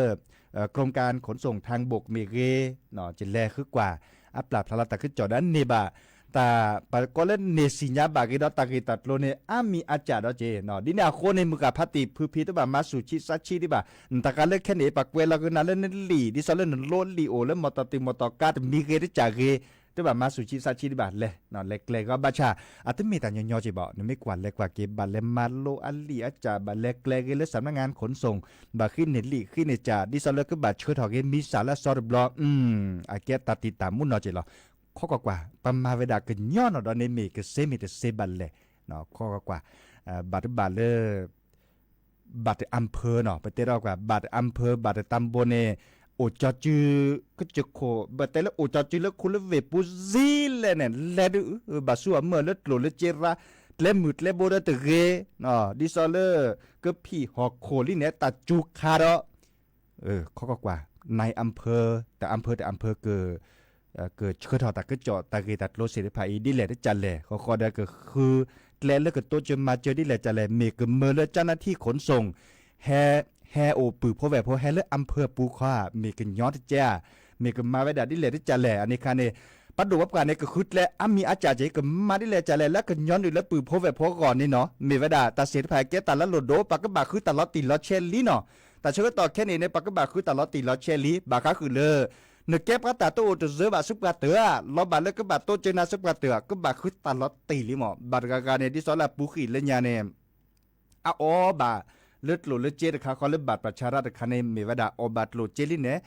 กรมการขนส่งทางบก မ့ၢ်ဂ့ၤ ကလဲၤဃုကွၢ် အပာ်ဖျါလီၤတၢ်ကၠီၣ်ဒီးန့ၢ်ဘၣ် တၢ်ပကိးလၢန့ၢ်စံၣ်ညါဘၣ်ဂ့ၤဒီးတၢ်ဂ့ၢ်တၢ်ကျိၤန့ၣ် အါမံၤအါကၢ်ဒီးက့ၤ ဒ်န့ၣ်အဃိန့ၣ် မုၢ်ဃၢ်ဖးတံၢ်ဖုဖံတဘၣ်မၤဆူၣ်ဆံးစးဆံးဒံးဘၣ် နတဂၤလၢခဲန့ၣ် ပှၤကွဲးလီၤက့ၤနၤလၢနလံာ် ဒ်သိးလၢနလိလံာ်အိၣ်လၢမီၢ်တီၢ်တုၤမီၢ်တီၢ်ကါတမံၤဂ့ၤတကၢ်ဂ့ၤ တဘၣ်မၤဆူၣ်ဆံးစးဆံးဒံးဘၣ် လဲၤ လဲၤကျဲၤဂ့ၤဘၣ်ဆၣ် အတမ့ၢ်တၢ်ညီညီက့ၤဘၣ် နမ့ၢ်ကွၢ်လဲၤကွၢ်က့ၤ ဘၣ်လဲၤမၤလိအလံာ်အကၢ် ဘၣ်လဲၤကျဲၤဂ့ၤလၢ สำนักงานขนส่ง ဘၣ်ဃ့န့ၢ်လံာ်ဃ့န့ၢ်ကၢ် ဒ်သိးလၢကဘၣ်ဆှၢထီၣ်ဂ့ၤ မံစၢ်လၢအစီတဘျီ အကဲတၢ်တံာ်တာ်မူနီၢ်က့ၤလီၤ ခီကွၢ်ကွၢ် ပမၤဝဲဒၣ်ကညီနီၢ်ဒီးန့ၣ်မ့ၢ်ကစ့မ့ၢ်တစ့ဘၣ်လဲၣ် ခီကွၢ်ကွၢ် ဘၣ်တဘၣ်လၢ ဘၣ်တ อำเภอ နီၤ ပတဲထီၣ်ကွၢ် ဘၣ်တ อำเภอ ဘၣ်တ ตำบล န့ၣ် အိၣ်ကၠီစု ကစၢၢ်ခိၣ် ပတဲလၢအိၣ်ကၠီစုလၢခိလၢဝ့ၢ်ပူၤစ့လဲၣ်န့ၣ် လဲၤဒုး ဘၣ်ဆူအမုၢ်လၢကျိၣ်လၢစ့ရါ ကျဲမုၢ်ကျဲဘိဒီးတဂ့ၤ ဒ်သိးလၢ ကဖံးဟီၣ်ခိၣ်လံန့ၣ် တၢ်စူၤခါဒီး ခီကွၢ်ကွၢ် นายอำเภอ တ อำเภอ တ อำเภอ က ကဆှၢထီၣ်တၢ်ကစီၣ်တၢ်ဂ့ၢ်တၢ်ကျိၤသ့ၣ်တဖၣ်အံၤ ဒ်လဲၣ်တကၢ်လဲၣ် ဃီဃီဒီးကဃုကျဲလၢကတိစၢၤမၤစၢၤဒ်လဲၣ်ကၢ်လဲၣ် မ့ၢ်ကမၢလၢ เจ้าหน้าที่ขนส่ง ဟဲ ဟဲအိၣ်ပုၢ်ဖိဝဲၢ်ဖိ ဟဲလၢ อำเภอ ပူၤခီဧါ မ့ၢ်ကညီတကဲဧါ မ့ၢ်ကမၤဝဲဒၣ်ဒ်လဲၣ်တကၢ်လဲၣ် အန့ၣ်ခါန့ၣ် ပဒိၣ်ပှၤပှၢ်န့ၣ် ကဃုကျဲအါမံၤအါကၢ်က့ၤ ကမၤဒ်လဲၣ်ကၢ်လဲၣ် လၢကညီနုာ်လၢပုၢ်ဖိဝဲၢ်ဖိအဂီၢ်န့ၣ်နီၤ မ့ၢ်ဝဲဒၣ်တၢ်သ့ၣ်တဖၣ်ကဲတၢ်လၢလိၣ်ဒိၣ် ပှၤကဘၣ်ဃုတၢ်လီၤတံၢ်လီၤဆဲးလံနီၤ တၢ်ဆၢကတီၢ်ခဲန့ၣ်န့ၣ် ပှၤကဘၣ်ဃုတၢ်လီၤတံၢ်လီၤဆဲးလံ ဘၣ်ဃးဃုာ်လၢ နကဲပှၤတၢ်တအိၣ်တစၢၤဘၣ်ဆူပှၤတၢ်ဧါ လီၤဘၣ်လၢကဘၣ်တိစၢၤနၤဆူပှၤတၢ်ဧါ ကဘၣ်ဃုတၢ်လီၤတံၢ်လံမး ဘၣ်တဂၤဂၤန့ၣ် ဒ်သိးလၢအပူၤဃံာ်လၢညါန့ၣ် အအီၣ်ဘၣ် လၢကျိၣ်လၢစ့တခါဃီလၢဘၣ်ပၢ်ဆါရၣ်တခါန့ၣ် မ့ၢ်ဝဲဒၣ်အီၣ်ဘၣ်ကျိၣ်စ့လံန့ၣ်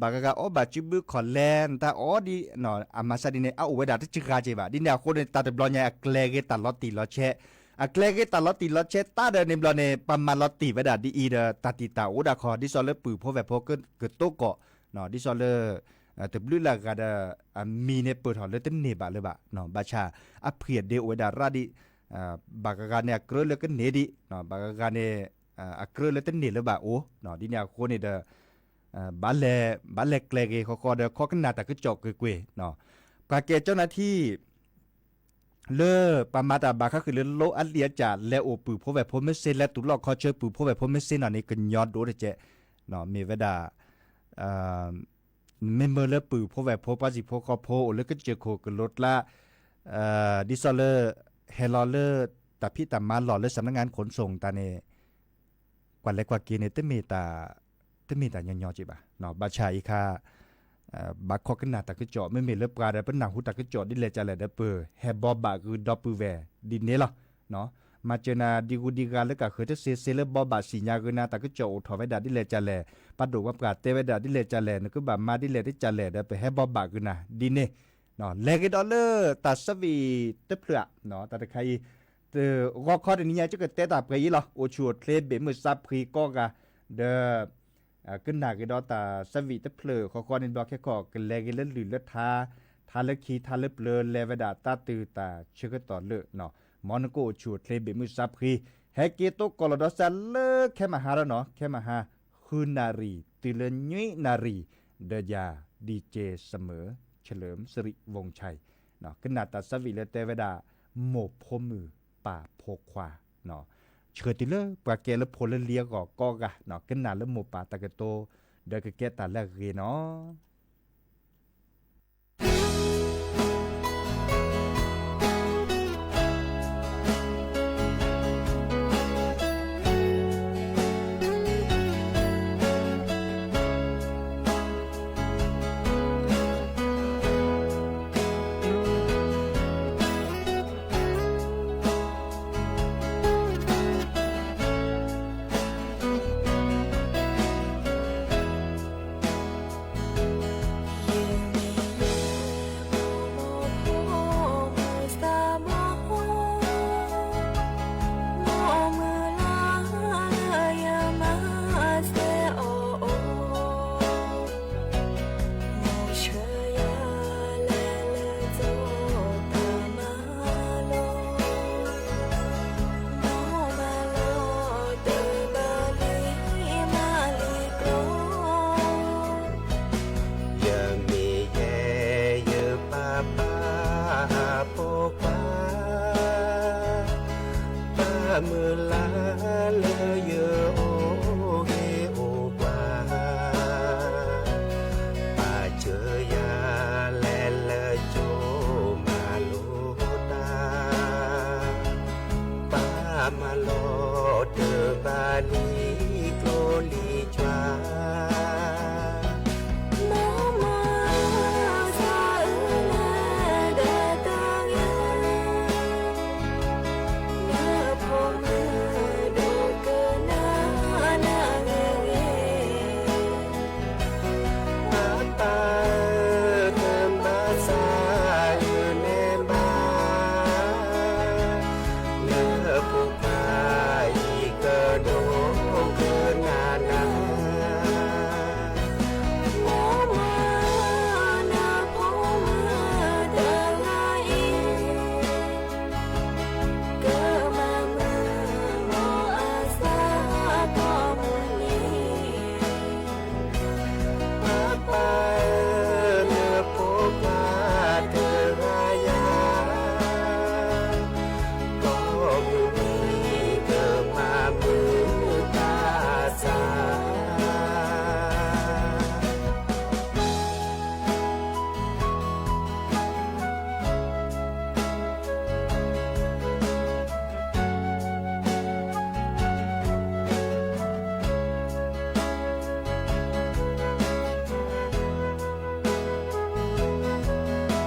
ဘၣ်ဂၤဂၤအီၣ်ဘၣ်စုဘုခီၣ်လဲၣ် နတၢ်အီၣ်ဒ် အမၤစၢ်ဒ်န့ၣ် အအိၣ်ဝဲဒၣ်တစှၤက့ၤဘၣ် ဒ်န့ၣ်အဃိန့ၣ် တၢ်တဘျီညါအကျဲဂ့ၤတၢ်လီၤတံၢ်လီၤဆဲး အကျဲဂ့ၤတၢ်လီၤတံၢ်လီၤဆဲးတၢ်ဒီးန့ၣ်ဘျီန့ၣ် ပှၤမၤလီၤတံၢ်ဝဲဒၣ်ဒ်အံၤဒီး တၢ်တံာ်တာ်အိၣ်ဒၣ်ခီ ဒ်သိးလၢပုၢ်ဖိဝဲၢ်ဖိကတိကိး ဒ်သိးလၢ တဘျုးလၢ်ဂၤဒီး အမံၤန့ၣ်ပၢၢ်ထီၣ်လၢတန့ၢ်ဘၣ်လၢၤဘၣ် ဘၣ်ဆၣ် အဖှံၣ်အဒ့အိၣ်ဝဲဒၣ်ရၣ်ဒံး ဘၣ်ဂၤဂၤန့ၣ်အကြၢးလၢကန့ၢ်ဒံး ဘၣ်ဂၤဂၤန့ၣ် အကြၢးလၢတန့ၢ်လၢၤဘၣ်အိၣ် ဒ်န့ၣ်အဃိန့ၣ်ဒီး ဘၣ်လဲၤ ဘၣ်လဲၤကျဲၤဂ့ၤဃီဃီဒီး ခီကနၣ်တၢ်ကစီၣ်ကွ့ၢ်ကွ့ၢ် ပှၤကဲ เจ้าหน้าที่ လၢပှၤမၤတၢ်ဘၣ်ဃးဃုာ်လၢလိအလံာ်အကၢ် လဲၤအိၣ်ပုၢ်ဖိဝဲၢ်ဖိမ့ၢ်စ့ လဲၤတူၢ်လိာ်ခီဆၢပုၢ်ဖိဝဲၢ်ဖိမ့ၢ်စ့နီၤန့ၣ် ကညီဒိၣ်တကဲး မ့ၢ်ဝဲဒၣ် မ့မ့ၢ်လၢပုၢ်ဖိဝဲၢ်ဖိ ပှၤစံၣ်ဖိဃီဖိ အိၣ်လၢကစၢၢ်ခိၣ်ကလိၤကျါ ဒ်သိးလၢ ဟဲလီၤလၢ တၢ်ဖံးတၢ်မၤလီၢ်လၢ สำนักงานขนส่ง တၢ်န့ၣ် ကွၢ်လဲၤကွၢ်က့ၤန့ၣ် တမ့ၢ်တၢ်ညီညီက့ၤဘၣ် ဘၣ်ဆၣ်အံၤခါ ဘၣ်ခီကနၣ်တၢ်ကစီၣ် မ့မ့ၢ်လၢပှၤဒီးပနၢ်ဟူတၢ်ကစီၣ်ဒ်လဲၣ်ကၢ်လဲၣ်ဒီး ပဟဲဘီဘၣ်ဂုာ်ဒီပုၢ်ဝဲၢ်ဒ်န့ၣ်လီၤ. မၤစၢၤနၤဒံဂုၤဒံဂၤလၢကဃုတစ့စ့လၢဘီဘၣ်စံၣ်ညါဂ့ၤနၤ တၢ်ကစီၣ်အိၣ်ထီၣ်ဝဲဒၣ်ဒ်လဲၣ်ကၢ်လဲၣ် ပဒိၣ်ပှၤပှၢ်တဲဝဲဒၣ်ဒ်လဲၣ်ကၢ်လဲၣ် နကဘၣ်မၤဒ်လဲၣ်ဒ်ကၢ်လဲၣ်ဒီး ပဟဲဘီဘၣ်ဂုာ်နၤဒ်န့ၣ် လဲၤဂ့ၤဒီးလၢတၢ်ဆၢဝံၣ်တဖျၢၣ်ဧါ တၢ်တခါအံၤ ဂီၤခီတနံၤညါ ယကတဲတၢ်ပှဲၤအံၤလီၤ. အိၣ်ဆူၣ်အိၣ်ချ့ဘ့ၣ်မုၢ်စါဖှံကိးဂၤ ဒီး ကနၣ်ဂ့ၤဒီးတၢ်ဆၢဝံၣ်တဖျၢၣ်ဃီဃီန့ၣ်ဘျီခဲခီ ကလဲၤဂ့ၤလၢလုၢ်လၢထါ ထါလၢခံထါလၢပျၢၤ လဲၤဝဲဒၣ်တၢ်တုၤတၢ်ဆၢကတီၢ်လၢ မ်နကအိၣ်ဆူၣ်အိၣ်ချ့ဘ့ၣ်မုၢ်စါဖှံ ဟဲက့ၤတိကိၢ်လီၤဒီးစၢ်လၢခဲမဟါဒီးနီၤ ခဲမဟါ ဃုနၣ်ရံၣ် တုၤလၢနွံနၣ်ရံၣ် ဒီးယၤ ဒီကၠ့စမၢၢ် เฉลิมสิริวงศ์ชัย ကနၣ်တၢ်ဆၢဝံၣ်လၢတဲဝဲဒၣ် မိၢ်ဖိမုၣ်ပၢ်ဖိခွါ ဆှၢတုၤလၢပှၤကဲလၢဖိလၢလံၤအဂီၢ်ကိးဂၤ ကနၣ်လၢမိၢ်ပၢ်တၢ်ကတိၤ ဒီးကကဲတၢ်လၢအဂ့ၤနီၤ. မုၢ်လၢ်လၢယအိၣ်ဂ့ၤအိၣ်ဘှီ, ပာ်စၢၤယၤလဲၤလၢကၠိမၤလိတၢ်, ပာ်မၤလိတၢ်ဘၣ်လံကျိလံာ်ကွၢ် မ့ၢ်မၤစၢၤအုၣ်နၤဒီးတၢ်ဂ့ၤ, နဖိမုၣ်ဒိၣ်ကနၣ်နၤဂ့ၤဂ့ၤ, ပၢ်ပၢ်တဘၣ်သးအုၣ်န့ၢ်ဘၣ် လၢဖိခွါအံၤကဒိၣ်ကနၣ်နၤ, မ့ၢ်မၤနဖိမုၣ်တဂၤအံၤ ကမၤမုာ်မိၢ်အသးကိးမုၢ်နံၤ ပၢ်ပၢ်ဧၢ နဖိခွါတဂၤယၤ, ကိးမုၢ်နံၤကမၤမုာ်တၢ်သး နဖိမု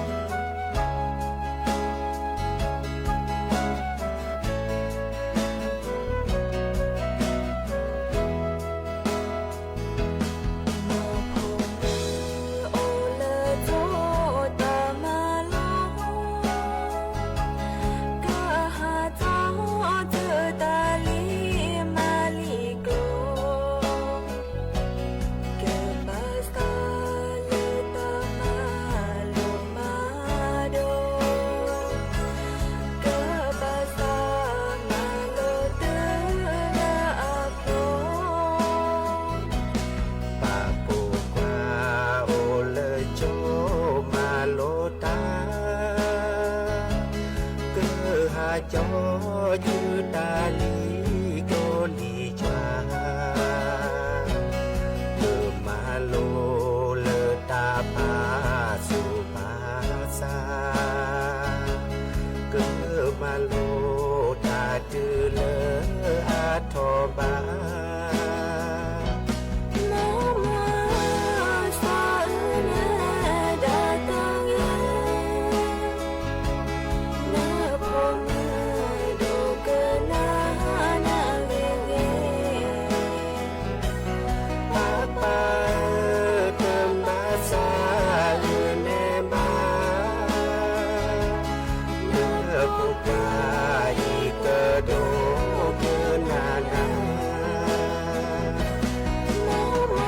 ၣ်အိၣ်လၢကၠိတၢ်မၤလိ, ကဟးထီၣ်တုၤတၢ်လံၤမၤလံၤကျိၤ ကဘၣ်သးလၢတၢ်မၤလိမၤဒိး, ကဘၣ်သးမၤလိတၢ်လၢအဖျိ, ပာ်ပိာ်ခွါအိၣ်လၢကၠိမၤလိတၢ် ကဟးကၠီကၠုတၢ်လံၤကျိၤလံၤကွၢ်, ကမၤလိလၢတၢ်ပာ်သူၣ်ပာ်သး, ကမၤလိတၢ်တုၤလၢအထီၣ်ဘး မ့ၢ်မၤစၢၤအုၣ်နၤဒီးတၢ်ဂ့ၤ, နဖိမုၣ်ဒိၣ်ကနၣ်နၤဂ့ၤဂ့ၤ, ပၢ်ပၢ်ဧၢ တဘၣ်သးအုၣ်န့ၢ်ဘၣ် လၢဖိခွါအံၤကဒိၣ်ကနၣ်နၤ, မ့ၢ်မၤ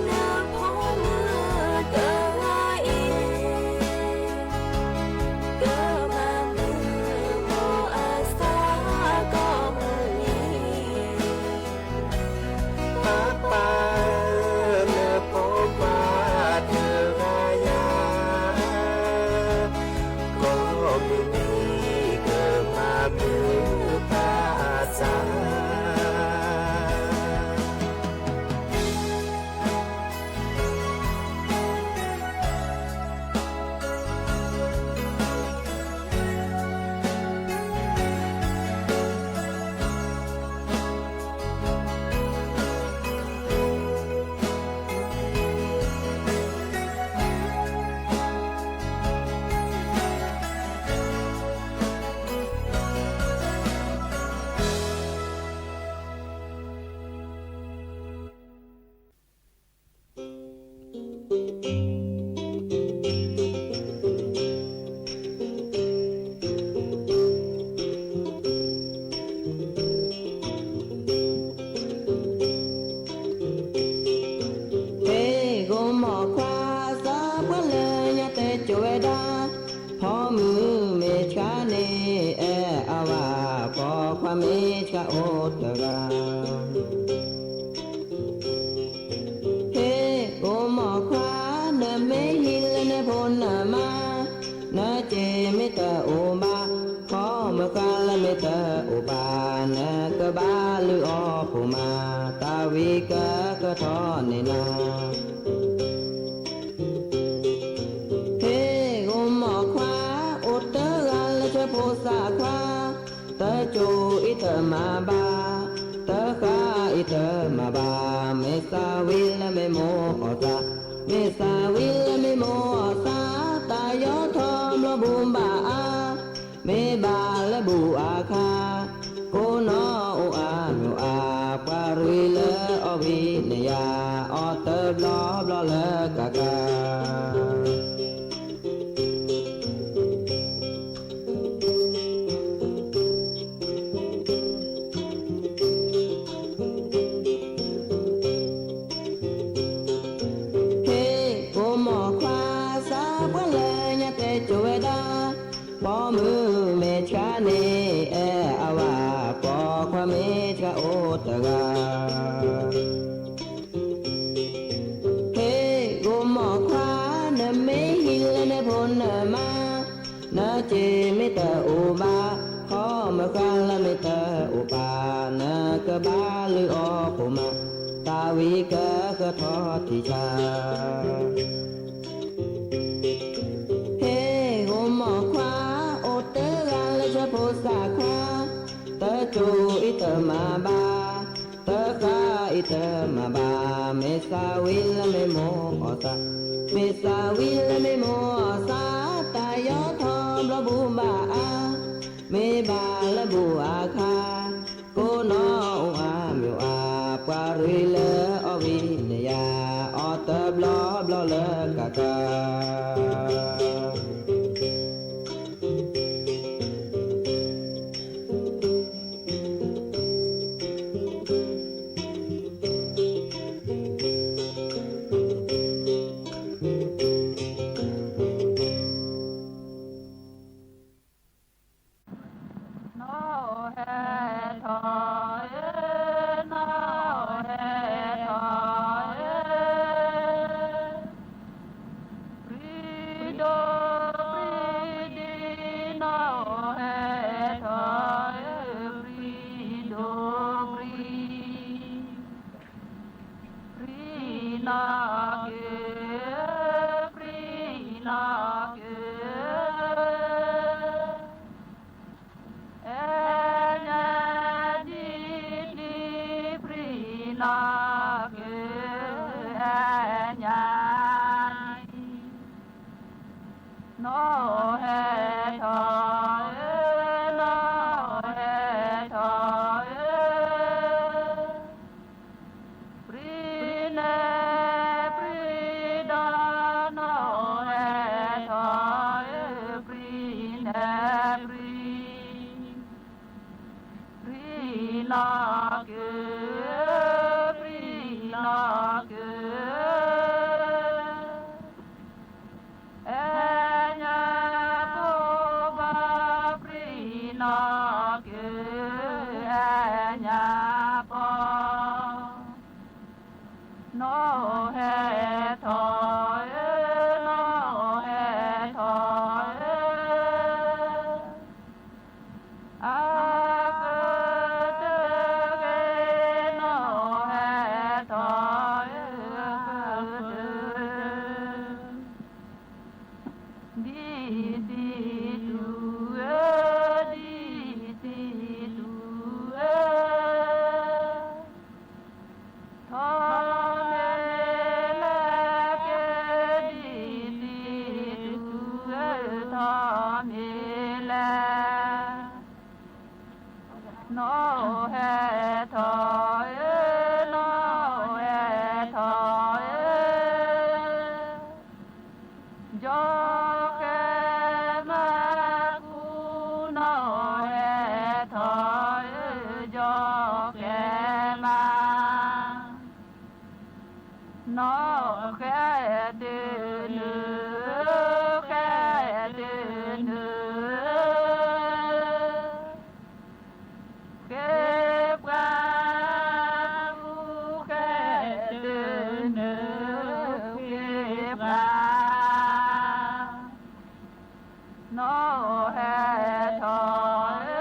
နဖိမုၣ်တဂၤအံၤ ကမၤမုာ်မိၢ်အသးကိးမုၢ်နံၤ ပၢ်ပၢ်ဧၢ နဖိခွါတဂၤယၤ, ကိးမုၢ်နံၤကမၤမုာ်ပၢ်အသး. ဟ့ၣ် ဂိၤမီၢ်ခွါ သးပှၢ်လၢညါတကၠိဝဲဒၣ်, ဖိမုၣ်မ့ၢ်ဆှါန့ၣ် အဲၣ်အဝၤ, ပိာ်ခွါမ့ၢ်ဆှါအိၣ်တဂၤ. ဟ့ၣ် ဂိၤမီၢ်ခွါ နမ့ၢ်ဟံးလၢနဖိနမါ, နစ့မ့ၢ်တအိၣ်ဘၣ်, ဖိမ ဃါလၢမ့ၢ်တအိၣ်ဘၣ် နကဘၣ်လုၢ်အီၣ်ဖိမး, တၢ်ဝံကကထီၣ်န့ၢ်နၤ. ဟ့ၣ်ဂိၢ်မီၢ်ခွါ အိၣ်တဂၤလၢဆၢဖိသၣ်ခွါ, တကၠိအံၤတမၤဘၣ်, တဃါအံၤတမၤဘၣ်, မ့ၢ်သးဝံၤလၢမ့ၢ်မိၢ်အီၣ်သး, မ့ၢ်သးဝံၤလၢမ့ၢ်မိၢ်အီၣ်သး, တၢ်ယီၤထီၣ်ဘျီဘူဘၣ်အါ မ့ၢ်ဘၣ်လၢဘူၣ်အခါ, ကိးနီၢ်အိၣ်အါမ့ၢ်အိၣ်အါ, ပှၤရံလၢအီၣ်ဝံၤန့ၣ်ယၤ, အီၣ်တဘျီဘျီလၢကကၤ. ဟ့ၣ်ဂိၢ်မီၢ်ခွါ သးပှၢ်လၢညါတဲကိၤဝဲဒၣ်, ပိာ်မုၣ်မ့ၢ်ဆှါန့ၣ် အဲၣ်အဝၤ, ပိာ်ခွါမ့ၢ်ဆှါအိၣ်တဂၤ. ဟ့ၣ်ဂိၢ်မီၢ်ခွါ နမ့ၢ်ဟံးလၢနဖိနမါ, နစ့မ့ၢ်တအိၣ်ဘၣ်, ခီမုၢ်ဃါလၢမ့ၢ်တအိၣ်ဘၣ်, နကဘၣ်လုၢ်အီၣ်ဖိမး, တၢ်ဝံကဃၢထီၣ်ထံဆါ. ဟ့ၣ်ဂိၢ်မီၢ်ခွါ အိၣ်တဂၤလၢဆၢဖိသၣ်ခွါ, တကၠိအံၤတမၤဘၣ်, တဃါအံၤတမၤဘၣ်, မ့ၢ်သးဝံၤလၢမ့ၢ်မိၢ်အီၣ်သး, မ့ၢ်သးဝံၤလၢမ့ၢ်မိၢ်အီၣ်သး, တၢ်ယီၤထီၣ်ဘျီဘူဘၣ်အါ, မ့ၢ်ဘၣ်လၢဘူၣ်အခါ, ကိးနီၢ်အိၣ်အါမ့ၢ်အိၣ်အါ, ပှၤရံလၢအီၣ်ဝံၤန့ၣ်ယၤ, အီၣ်တဘျီဘျီလၢကကၤ. နီၢ်ဟဲထီၣ်ဧၢ, နီၢ်ဟဲထီၣ်ဧၢ, ပြံဒိၣ်ပြံဒံး နီၢ်ဟဲထီၣ်ဧၢ, ပြံဒိၣ်ပြံ ပြံနီၢ်က့ၤ, ပြံနီၢ်က့ၤ, အဲၣ်ညါဒ်ဒ် ပြံနီၢ်က့ၤ, အဲၣ်ညါ နီၢ်ဟဲထီၣ်ဧၢ, နီၢ်ဟဲထီၣ်ဧၢ, ပြံနဲပြံဒါ နီၢ်ဟဲထီၣ်ဧၢ, ပြံနဲပြံ ပြံနီၢ်က့ၤ, ပြံနီၢ်က့ၤ, အဲၣ်ညါပိာ်ဘၣ် ပြံနီၢ်က့ၤ, အဲၣ်ညါပိာ် နီၢ်ဟဲထီၣ်ဧၢ, နီၢ်ဟဲထီၣ်ဧၢ, အကတၢၢ်ဂ့ၤ နီၢ်ဟဲထီၣ်ဧၢ, အကတၢၢ် ဒ်စံးတူးဧၢ, ဒ်စံးတူးဧၢ, ထီၣ်မ့ၢ်လဲၣ်က့ၤ ဒ်စံးတူးဧၢ, ထီၣ်မ့ၢ်လဲၣ် နီၢ်ဟဲထီၣ်ဧၢ, နီၢ်ဟဲထီၣ်ဧၢ, ယီၤကဲမးကူ နီၢ်ဟဲထီၣ်ဧၢ, ယီၤကဲမး နီၢ်ဟဲတနုၤ, ဟဲတနုၤ, ဃ့ပှၤ, ဟဲတနုၤ, ဃ့ပှၤ နီၢ်ဟဲထီၣ်ဧၢ,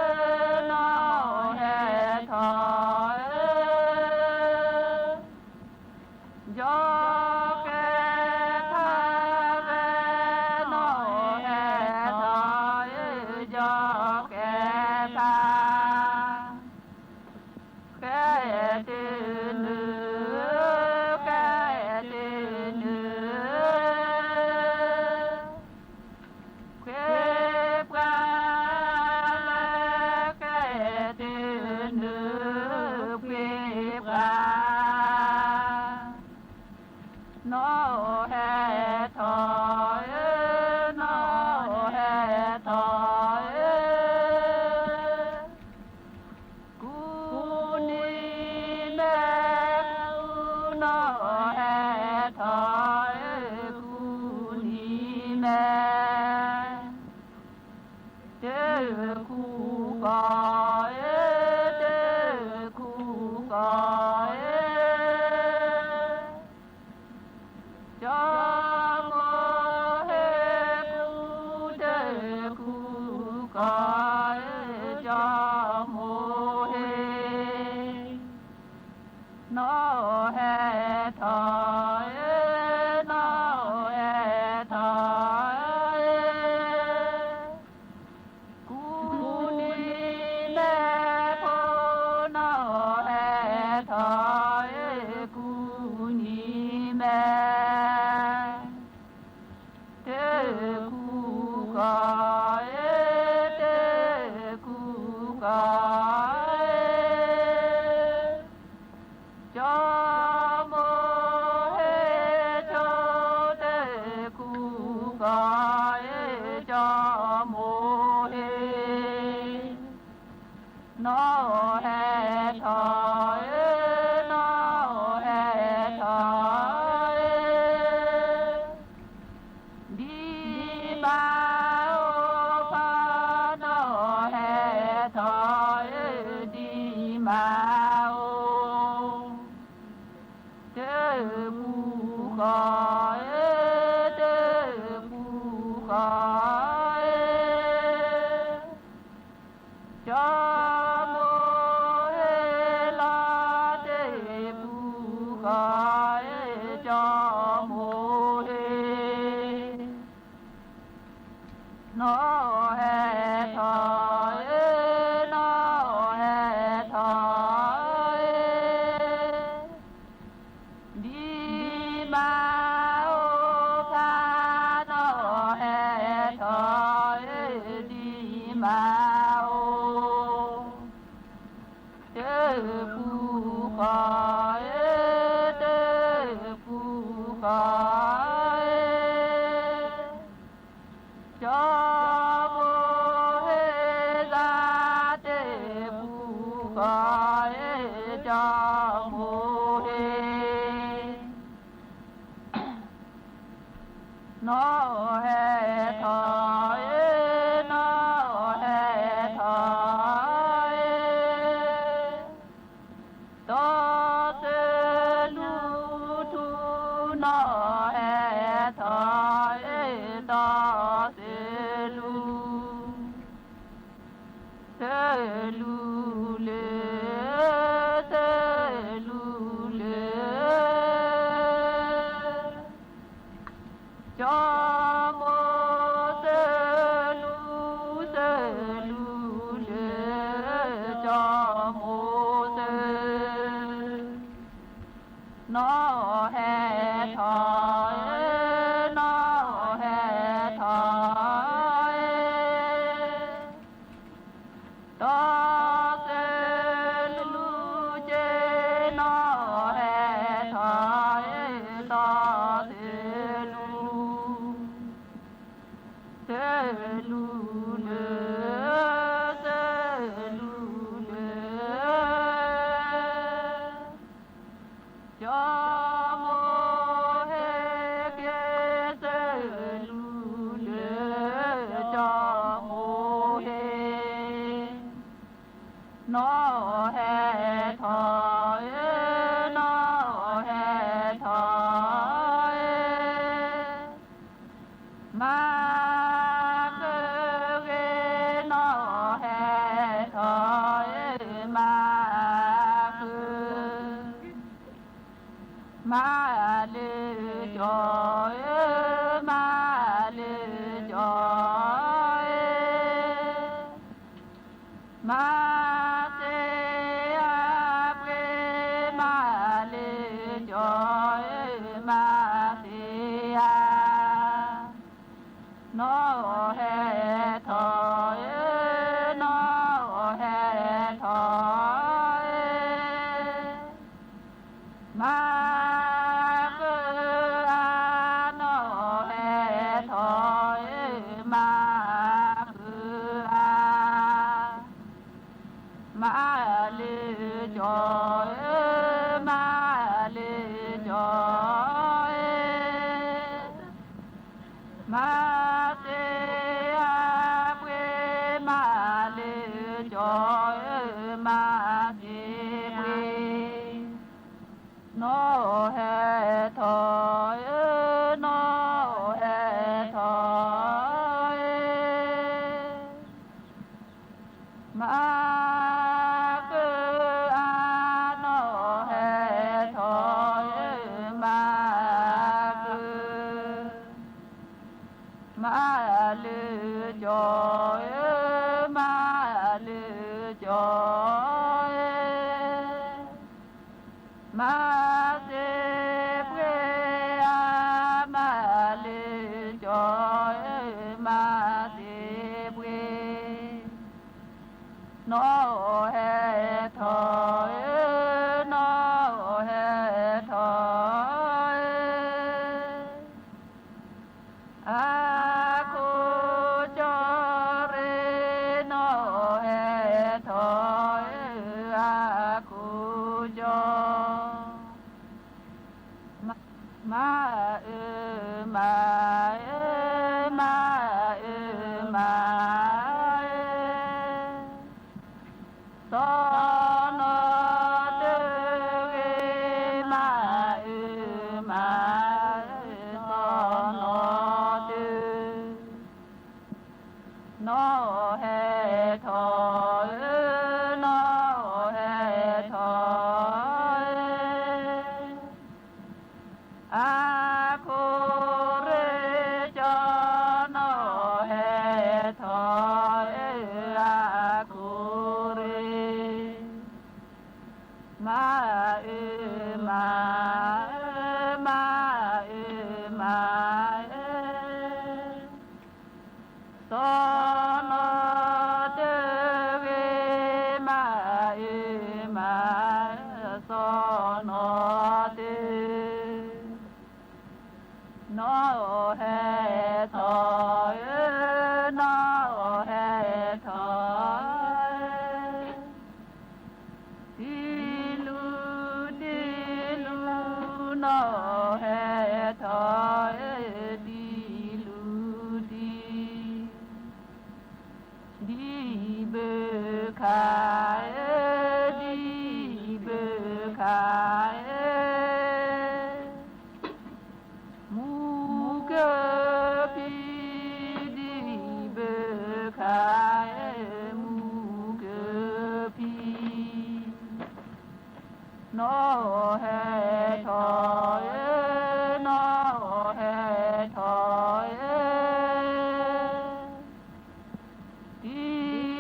နီၢ်ဟဲထီၣ်ဧၢ, နီၢ်ဟဲထီၣ်ဧၢ, ဒံးမါအိၣ်ဖး, နီၢ်ဟဲထီၣ်ဧၢ, ဒံးမါအိၣ် တပူၤဃီဧၢ, တပူၤဃီဧၢ, ကၠီမိၢ်ဟ့ၣ်လီၤတပူၤဃီဧၢ, ကၠီမိၢ်ဟ့ၣ် နီၢ်ဟဲထီၣ်ဧၢ, နီၢ်ဟဲထီၣ်ဧၢ, ဒံးမါအိၣ်ဖး, နီၢ်ဟဲထီၣ်ဧၢ, ဒံးမါအိၣ် တပူၤဃီဧၢ, တပူၤဃီဧၢ, ကၠီမိၢ်ဟ့ၣ်သးတပူၤဃီဧၢ, ကၠီမိၢ်ဟ့ၣ် နီၢ်ဟဲထီၣ်ဧၢ, နီၢ်ဟဲထီၣ်ဧၢ, တီသလူထူ, နီၢ်ဟဲထီၣ်ဧၢ, တီသလူ သလူလၢ, သလူလၢ ကၠီမိၢ်သလူ, သလူလၢ, ကၠီမိၢ်သ နီၢ်ဟဲထီၣ်ဧၢ, နီၢ်ဟဲထီၣ်ဧၢ, တီသလူက့, နီၢ်ဟဲထီၣ်ဧၢ, တီသလူ သလူလၢ, သလူလၢ ကၠီမိၢ်ဟ့ၣ်က့ၤ, သလူလၢ, ကၠီမိၢ်ဟ့ၣ်, နီၢ်ဟဲထီၣ်ဧၢ, နီၢ်ဟဲထီၣ်ဧၢ, မၤဃုာ်ဂ့ၤ, နီၢ်ဟဲထီၣ်ဧၢ, မၤဃုာ် မၤလၢကၠီဧၢ, မၤလၢကၠီဧၢ, မၤသ့အပှ့ၤ, မၤလၢကၠီဧၢ, မၤသ့ဧါ နီၢ်ဟဲထီၣ်ဧၢ, နီၢ်ဟဲထီၣ်ဧၢ, မၤဃုာ်ဧါ, နီၢ်ဟဲထီၣ်ဧၢ, မၤဃုာ်ဧါ, မၤလၢကၠီဧၢ, မၤလၢကၠီဧၢ, မၤသ့အပှ့ၤ, မၤလၢကၠီဧၢ, မၤသ့ပှ့ၤ, နီၢ်ဟဲထီၣ်ဧၢ, နီၢ်ဟဲထီၣ်ဧၢ, မၤဃုာ်ဧါ, နီၢ်ဟဲထီၣ်ဧၢ, မၤဃုာ်, မၤလၢကၠီဧၢ, မၤလၢကၠီဧၢ, မၤသ့ပှ့ၤဧါ, မၤလၢကၠီဧၢ, မၤသ့ပှ့ၤ, နီၢ်ဟဲထီၣ်ဧၢ, နီၢ်ဟဲထီၣ်ဧၢ, အခိၣ်ကၠီရ့, နီၢ်ဟဲထီၣ်ဧၢ, မၤအၢမၤအၢ မၤအၢမၤအၢ စီၤနီၤတဂ့ၤ မၤအၢမၤအၢ စီၤနီၤတ နီၢ်ဟဲထီၣ်ဧၢ, နီၢ်ဟဲထီၣ်ဧၢ, အခိၣ်ရ့ၣ်ကၠီ, နီၢ်ဟဲထီၣ်ဧၢ, အခိၣ်ရ့ၣ် မၤအၢမၤအၢ, မၤအၢမၤအၢ, စီၤနီၤတဂ့ၤ, မၤအၢမၤအၢ, စီၤနီၤတ နီၢ်ဟဲထီၣ်ဧၢ, နီၢ်ဟဲထီၣ်ဧၢ, တံၤလူၤတံၤလူၤ, နီၢ်ဟဲထီၣ်ဧၢ, တံၤလူၤတံၤ ဒံၣ်ဘၢခါဧၢ, ဒံၣ်ဘၢခါဧၢ, မူကဖံး, ဒံၣ်ဘၢခါဧၢ, မူကဖံး နီၢ်ဟဲထီၣ်ဧၢ, နီၢ်ဟဲထီၣ်ဧၢ, တံၤ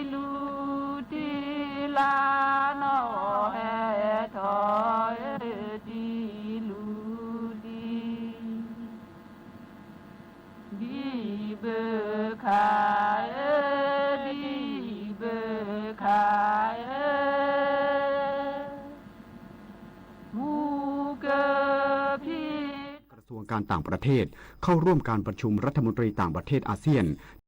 လူၤတံၤလါ, နီၢ်ဟဲထီၣ်ဧၢ, တံၤလူၤတံၤ ဒံၣ်ဘၢခါဧၢ, ဒံၣ်ဘၢခါဧၢ, မူကဖံး กระทรวงการต่างประเทศเข้าร่วมการประชุมรัฐมนตรีต่างประเทศอาเซียน